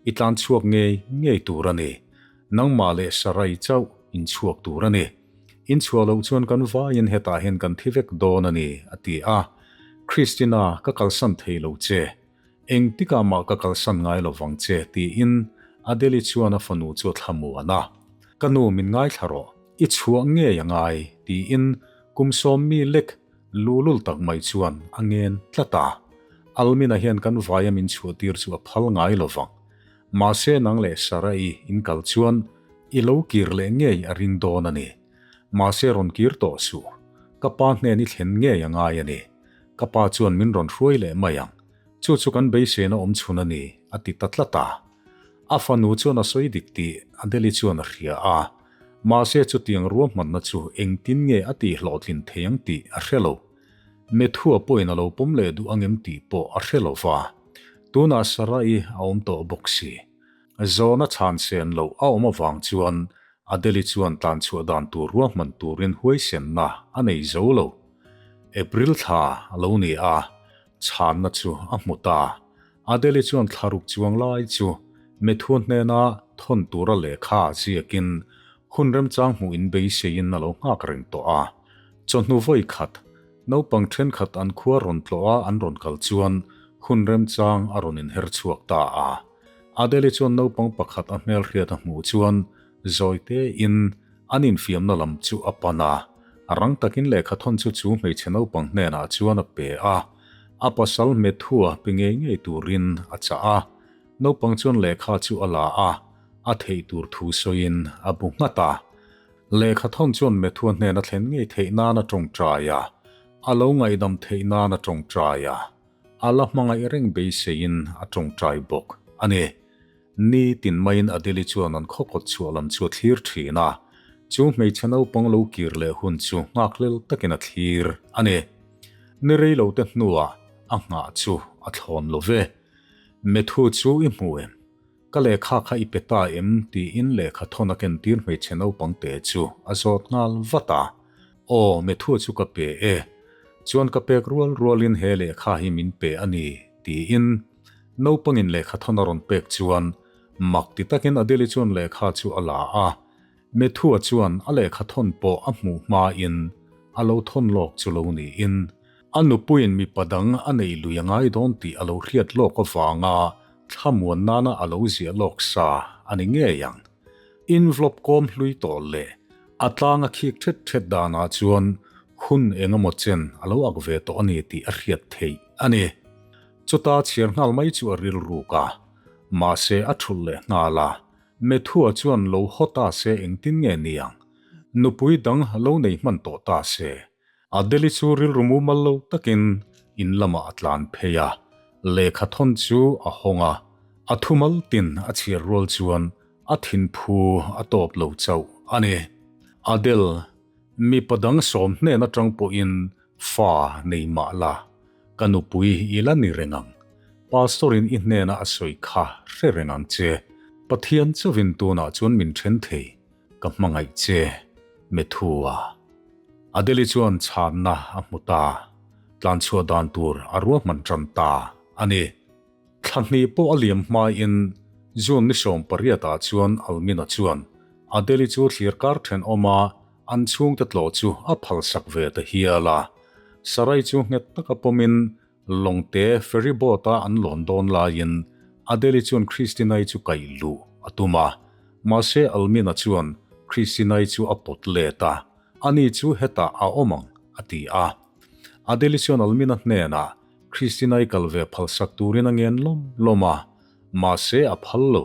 i tlan chhuak ngei ngei tur a ni. Nangmah leh Sarai chauh in chhuak tur a ni. In chhuah loh chuan kan vaiin hetah hian kan thi vek dawn a ni, a ti a. Christina, ka kalsan thei lo che. Engtikah mah ka kalsan ngai lo vang che, tiin Adeli chuan a fanu chu a thlamuan a. Ka nu min ngaithla rawh, i chhuah ngei a ngai, tiin kum sawm mi lek lulul tak mai chuan a ngen tlat a. Almina hian kan vaia min chhuahtir chu a phal ngai lo vang. Mahse nang leh Sarah-i in kal chuan i lo kir leh ngei a ring dawn a ni. Mahse rawn kir tawh suh, ka pa hnen i thlen ngei a ngai a ni. Ka pa chuan min rawn hruai leh mai ang. Chu chu kan beiseina awm chhun a ni, a ti ta tlat a. A fanu chuan a sawi dik tih Adeli chuan a hria a. Mahse chutiang ruahmanna chu engtin nge a tihhlawhtlin thei ang tih a hre lo. Methua pawhin a lo pawm leh duh ang em tih pawh a hre lo va. Tunah Sarah-i a awm tawh bawk si. Zawna chhan sen loh a awm avang chuan Adeli chuan tlanchhuah dan tur ruahman turin huaisenna a nei zo lo. April thla a lo ni a, chhanna chu a hmu ta. Adeli chuan thla ruk chuang lai chu Methua hnena thawn tura lehkha ziakin hun remchang hmuh in beiseiin a lo nghak reng tawh a. Chawhnu vawi khat, naupang thenkhat an khua rawn tlawh a an rawn kal chuan hun remchang a rawn inher chhuak ta a. Adele chuan naupang pakhat a hmelhriat a hmuh chuan zawi tein an infiamna lam chu a pan a, rang takin lehkhathawn chu chu hmeichhe naupang hnenah chuan a pe a, a pasal Methua pe ngei ngei turin a chah a. Naupang chuan lehkha chu a la a, a theih tur thu sawiin a bu nghat a. Lehkhathawn chuan Methua hnena thlen ngei theih nan a tawngtai a, a lo ngaihdam theih nan a tawngtai a. A la hmangaih reng beiseiin a tawngtai bawk a ni. Ni tin maiin Adeli chuan an khaw kawt chhuah lam chu a thlir thin a, chu hmeichhe naupang lo kir leh hun chu nghakhlel takin a thlir a ni. Ni rei lo te hnuah a nghah chu a thlawn lo ve. Methu chu i hmu em? Ka lehkha kha i pe ta em? tiin lehkha thawn a kentir hmeichhe naupang te chu a zawt nghal vat a. Aw, Methu chu ka pe e. Chuan ka pek rual rualin he lehkha hi min pe a ni, tiin naupangin lehkha thawn a rawn pek chuan mak ti takin Adeli chuan lehkha chu a la a. Methua chuan a lehkha thawn pawh a hmuh hmain a lo thawn lawk chu lo niin a nupuiin mipa dang a neih lui a ngai dawn tih a lo hriat lawk avanga thlamuan nana a lo ziah lawk sa a ni ngei ang. Envelope kawm hlui tawh leh a tlang a khik thet thet danah chuan hun eng emaw chen a lo ak ve tawh a ni tih a hriat theih a ni. Chuta chhiar nghal mai chu a rilruk a, mahse a thulh leh nghal a. Methua chuan lo haw ta se engtin nge ni ang? Nupui dang lo nei hman tawh ta se. Adeli chu rilru mumal lo takin in lamah a tlan phei a, lehkha thawn chu a hawng a, a thumal tin a chhiar rual chuan a thinphu a tawp lo chauh a ni. Adel, mipa dang sawm hnen atang pawhin fa nei mah la, ka nupui i la ni reng ang. Pastor in i hnena a sawi kha hre reng ang che. Pathian chauhin tunah chuan min then thei, ka hmangaih che, Methua. Adeli chuan chhanna a hmu ta, tlanchhuah dan tur a ruahman tan ta a ni. Thla hnih pawh a liam hmain June ni 18 ah chuan Almina chuan Adeli chu thlir kar thenawma an chhungte tlawh chu a phalsak ve ta hial a. Sarai chu nghet taka pawmin Lawngte ferry boat a an lawn dawn laiin Adeli chuan Christina-i chu kaih luh a tum a. Mahse Almina chuan Christina-i chu a pawt let a, Ani chu hetah a awm ang, a ti a. Adeli chuan Almina hnenah Christina-i kal ve phalsak turin a ngen lawm lawm a, mahse a phal lo.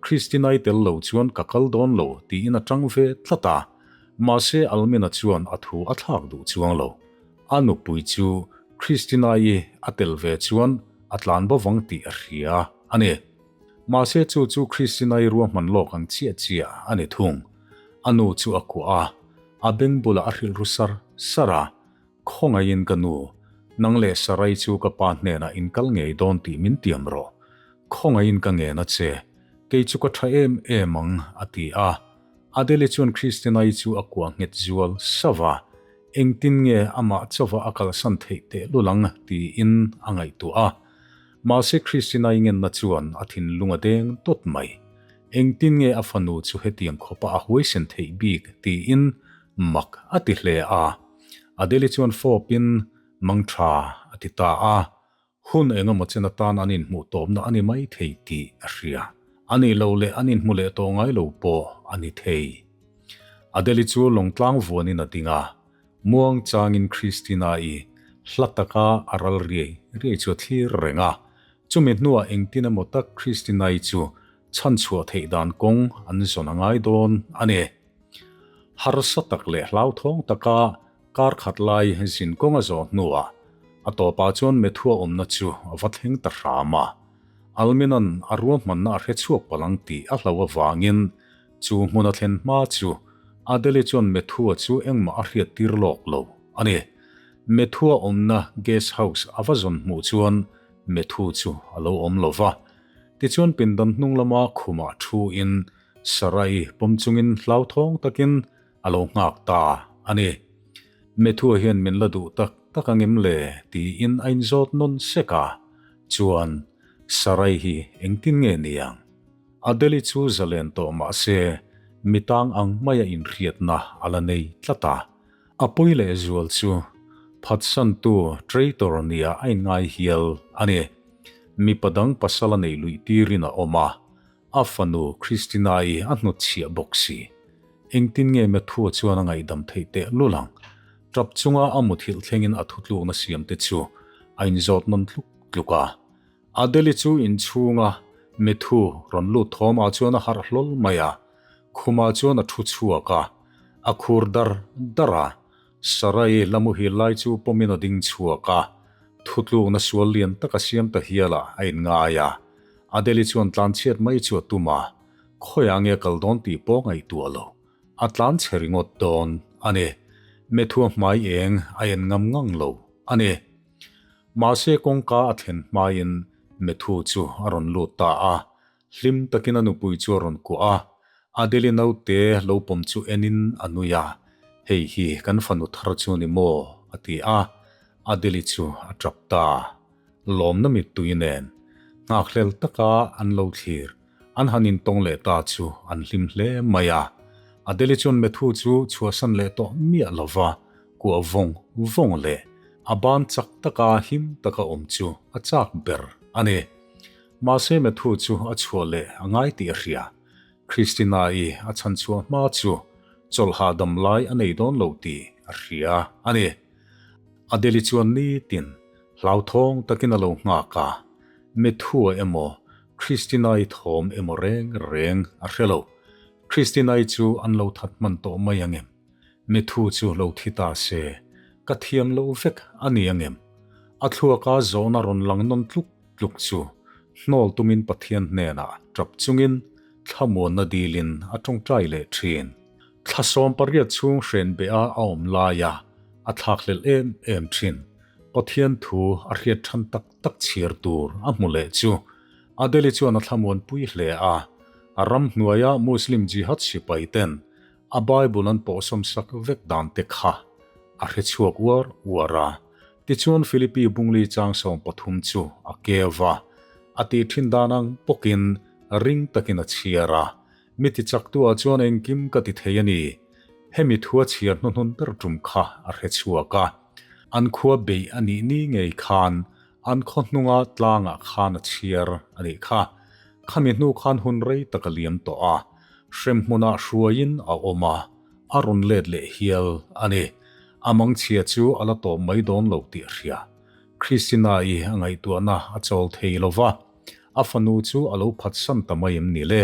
Christina-i tel lo chuan ka kal dawn lo tiin a tang ve tlat a, mahse Almina chuan a thu a thlak duh chuang lo. A nupui chu Christina-i a tel ve chuan a tlan bo vang tih a hria a ni. Mahse chu chu Christina-i ruahman lawk ang chiah chiah a ni thung. A nu chu a kuah a, a beng bulah a hrilh ru sar sar a, Khawngaihin ka nu, nang leh Sarai chu ka pa hnenah in kal ngei dawn tih min tiam rawh. Khawngaihin ka ngen a che, kei chu ka tha em em ang, a ti a. Adele chuan Christina-i chu a kuah nghet zual sauh a, engtin nge amah chauha a kalsan theih tehlul ang tiin a ngaihtuah a. Mahse Christina-i ngenna chuan a thinlung a deng dawt mai. Engtin nge a fanu chu hetiang khawpa a huaisen theih bik tiin mak a ti hle a. Adele chuan fawpin mangtha a ti ta a. Hun eng emaw chen atan an inhmuh tawpna a ni mai thei tih a hria. A nih loh leh an inhmu leh tawh ngai lo pawh a ni thei. Adele chu lawngtlang vuanin a ding a, muang changin Christina-i hla taka a ral riai riai chu a thlir reng a. Chumi hnuah engtin emaw tak Christina-i chu chhanchhuah theih dan kawng an zawn a ngai dawn a ni. Harsa tak leh hlauthawng taka kar khat lai zin kawng a zawh hnuah a tawpah chuan Methua awmna chu a va thleng ta hram a. Alminan a ruahmanna a hre chhuak palh ang tih a hlauh avangin chu hmun a thlen hma chu Adele chuan Methua chu engmah a hriat tir lawk lo a ni. Methua awmna guest house a va zawn hmuh chuan Methu chu a lo awm lo va. Tichuan pindan hnung lama khumah thuin Sarai pawm chungin hlauthawng takin a lo nghak ta a ni. Methua hian min la duh tak tak angem le tiin a inzawt nawn sek a, chuan Sarai hi engtin nge ni ang? Adeli chu zalen tawh mah se mi tang ang maia inhriatna a la nei tlat a, a pawi leh zual chu phatsantu traitor nia a inngai hial a ni. Mipa dang pasal a nei luih tirin a awm a, A fanu Christina-i a hnutchhiah bawk si. Engtin nge Matthew-a chuan a ngaihdam theih teh lul ang? Tap chunga a muthilh thlengin a thutlukna siam te chu a inzawt nawn tluk tluk a. Adele-i chu inchhunga Matthew rawn lut thawmah chuan a harh hlawl mai a. Khumah chuan a thu chhuak a, a khur dar dar a. Sarai la muhil lai chu pawmin a ding chhuak a, thutlukna sual lian tak a siam ta hial ah a inngai a. Adeli chuan tlanchhiat mai chu a tum a, khawiah nge kal dawn tih pawh ngaihtuah lo. A tlan chhe ringawt dawn a ni. Methua hmai eng a en ngam ngang lo a ni. Mahse kawngka a thlen hmain Methu chu a rawn lut ta a, hlim takin a nupui chu a rawn kuah a. Adeli naute lo pawm chu enin a nui a, Hei hi kan fanu thar chu ni maw? a ti a. Adeli chu a tap ta. Lawmna mittui nen nghakhlel taka an lo thlir. An han intawng leh ta chu an hlim hle mai a. Adeli chuan Methu chu chhuahsan leh tawh miah lo va, kuah vawng vawng leh a ban chak taka him taka awm chu a chak ber a ni. Mahse Methu chu a chhuah leh a ngai tih a hria. Christina-i a chhan chhuah hma chu chawlh hahdam lai a nei dawn lo tih a hria a ni. Adeli chuan nitin hlauthawng takin a lo nghak a, Methua emaw Christina-i thawm emaw reng reng a hre lo. Christina-i chu an lo that hman tawh mai ang em? Methu chu lo thi ta se, ka thiam lo vek a ni ang em? A thluaka zawhna rawn lang nawn tluk tluk chu hnawl tumin Pathian hnenah tap chungin thlamuanna dilin a tawngtai leh thin. Thla 18 chhung hren beh a a awm laia a thlakhlelh em em thin. Pathian thu a hriat than tak tak chhiar tur a hmu leh chu Adeli chuan a thlamuanpui hle a. A ram hnuaia Muslim jihad sipai ten a Bible an pawhsawm sak vek dan te kha a hre chhuak uar uar a. Tichuan Philippi bungli chang 13 chu a keu a, a tih thin dan ang bawkin ring takin a chhiar a. Mi ti chaktuah chuan engkim ka ti thei a ni. Hemi thua chhiar hnuhnun ber tum kha a hre chhuak a. An khua beih a nih ni ngei khan an khaw hnunga tlangah khan a chhiar a nih kha. Khami hnu khan hun rei tak a liam tawh a, hremhmunah hruaiin a awm a, a rawn let leh hial a ni. A mangchhia chu a la tawp mai dawn lo tih a hria. Christina-i a ngaihtuahna a chawl thei lo va, a fanu chu a lo phatsan ta mai em ni le?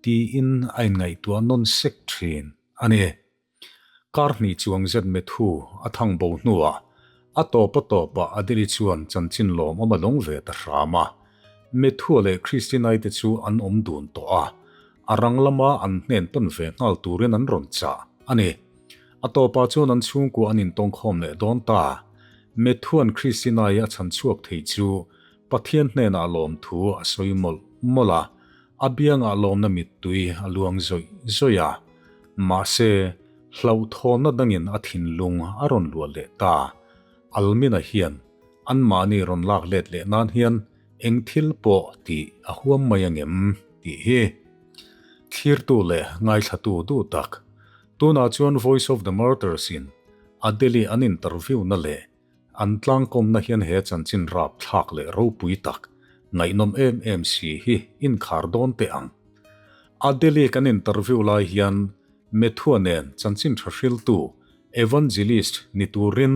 tiin a inngaihtuah nawn sek thin a ni. Kar hnih chuang zet Methu a thang bo hnuah a tawp a tawpah Adeli chuan chanchin lawmawm a lawng ve ta hram a. Methua leh Christinai te chu an awm dun tawh a, a rang lama an hnen pan ve nghal turin an rawn chah a ni. A tawpah chuan an chhungkua an intawngkhawm leh dawn ta. Methua'n Christinai a chhan chhuak thei chu Pathian hnenah lawmthu a sawi mawlh mawlh a, A biangah lawmna mittui a luang zawih zawih a, mahse, hlauhthawnna dangin a thinlung a rawn luah leh ta. Almina hian anmahni rawn lak let leh nan hian eng thil pawh tih a huam mai angem tih hi thlirtu leh ngaithlatu duh tak. Tunah chuan Voice of the Martyrs in Adeli an interview na leh An tlangkawmna hian he chanchin rap thlak leh ropui tak, ngaihnawm em em si hi inkhar dawn teh ang. Adeli kan interview lai hian Methua nen chanchin tha hriltu, evangelist, ni turin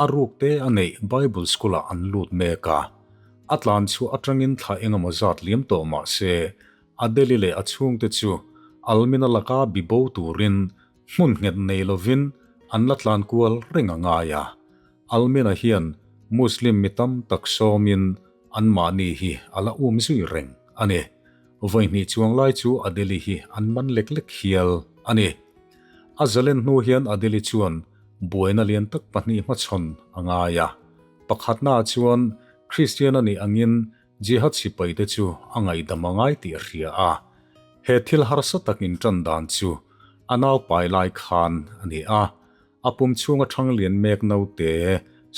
a ruk te a neih Bible School-ah an lut mek a. A tlan chhuah atangin thla engemaw zat liam tawh mah se, Adeli leh a chhungte chu Almina laka bibo turin Hmun nghet nei lovin an la tlan kual reng a ngai a. Almina hian Muslim mi tam tak sawmin anmahni hi a la um zui reng a ni. Vawihnih chuang lai chu Adeli hi an man lek lek hial a ni. A zalen hnu hian Adeli chuan buaina lian tak pahnih hmachhawn a ngai a. Pakhatnaah chuan Kristian a nih angin Jihad sipaite chu a ngaihdam a ngai tih a hria a. He thil harsa tak inṭan dan chu a naupai lai khan a ni a, a pum chhunga ṭhang lian mek naute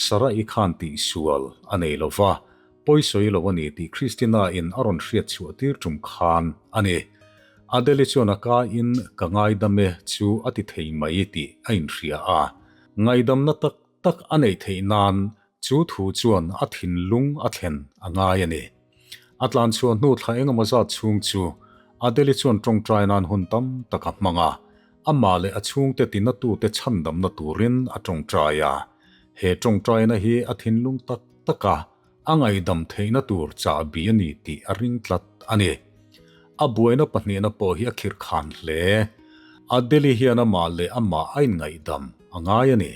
Sarah-i khan tihsual a nei lo va, pawisawi lo a ni tih Christina-in a rawn hriat chhuah tir ṭum khan a ni. Adele chuan a ka-in ka ngaidam e chu a ti thei mai tih a inhria a, ngaihdamna tak tak a neih theih nan Chu thu chuan a thinlung a thlen a ngai a ni. A tlan chhuah hnu thla engemaw zat chhung chu Adeli chuan tawngtai nan hun tam tak a hmang a, amah leh a chhungte tinatute chhandamna turin a tawngtai a. He tawngtaina hi a thinlung tak taka a ngaihdam theihna tur chahbi a ni tih a ring tlat a ni. A buaina pahnihna pawh hi a khirhkhan hle. Adeli hian amah leh amah a inngaihdam a ngai a ni.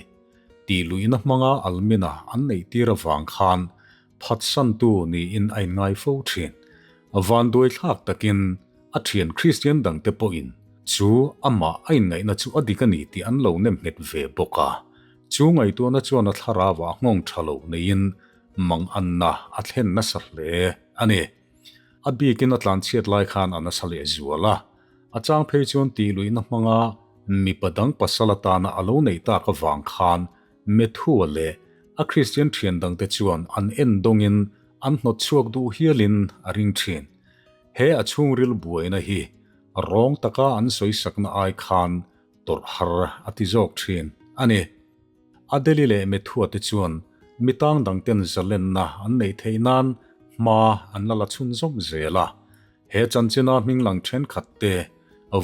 Tih luihna hmanga Almina an neih tir avang khan phatsantu niin a inngai fo thin. Vanduai thlak takin a thian Kristian dangte pawhin chu amah a inngaihna chu a dik a ni tih an lo nem nghet ve bawk a. Chu ngaihtuahna chuan a thlarauah nghawng tha lo neiin manganna a thlen nasa hle a ni. A bikin a tlanchhiat lai khan a nasa leh zual a. A chang phei chuan tihluihna hmanga mipa dang pasal atana a lo neih tak avang khan Methua leh a Kristian thian dangte chuan an en dawngin an hnawt chhuak duh hialin a ring thin. He a chhungril buaina hi rawng taka an sawisakna ai khan tawrh har a ti zawk thin a ni. Adeli leh Methua te chuan mi tang dangten zalenna an neih theih nan hma an la la chhunzawm zel a. He chanchina hming lang thenkhat te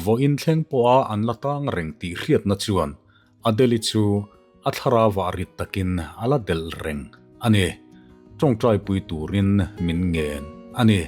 vawiin thleng pawha an la tang reng tih hriatna chuan Adeli chu a thlarauah rit takin a la delh reng a ni. Tawngtaipui turin min ngen a ni.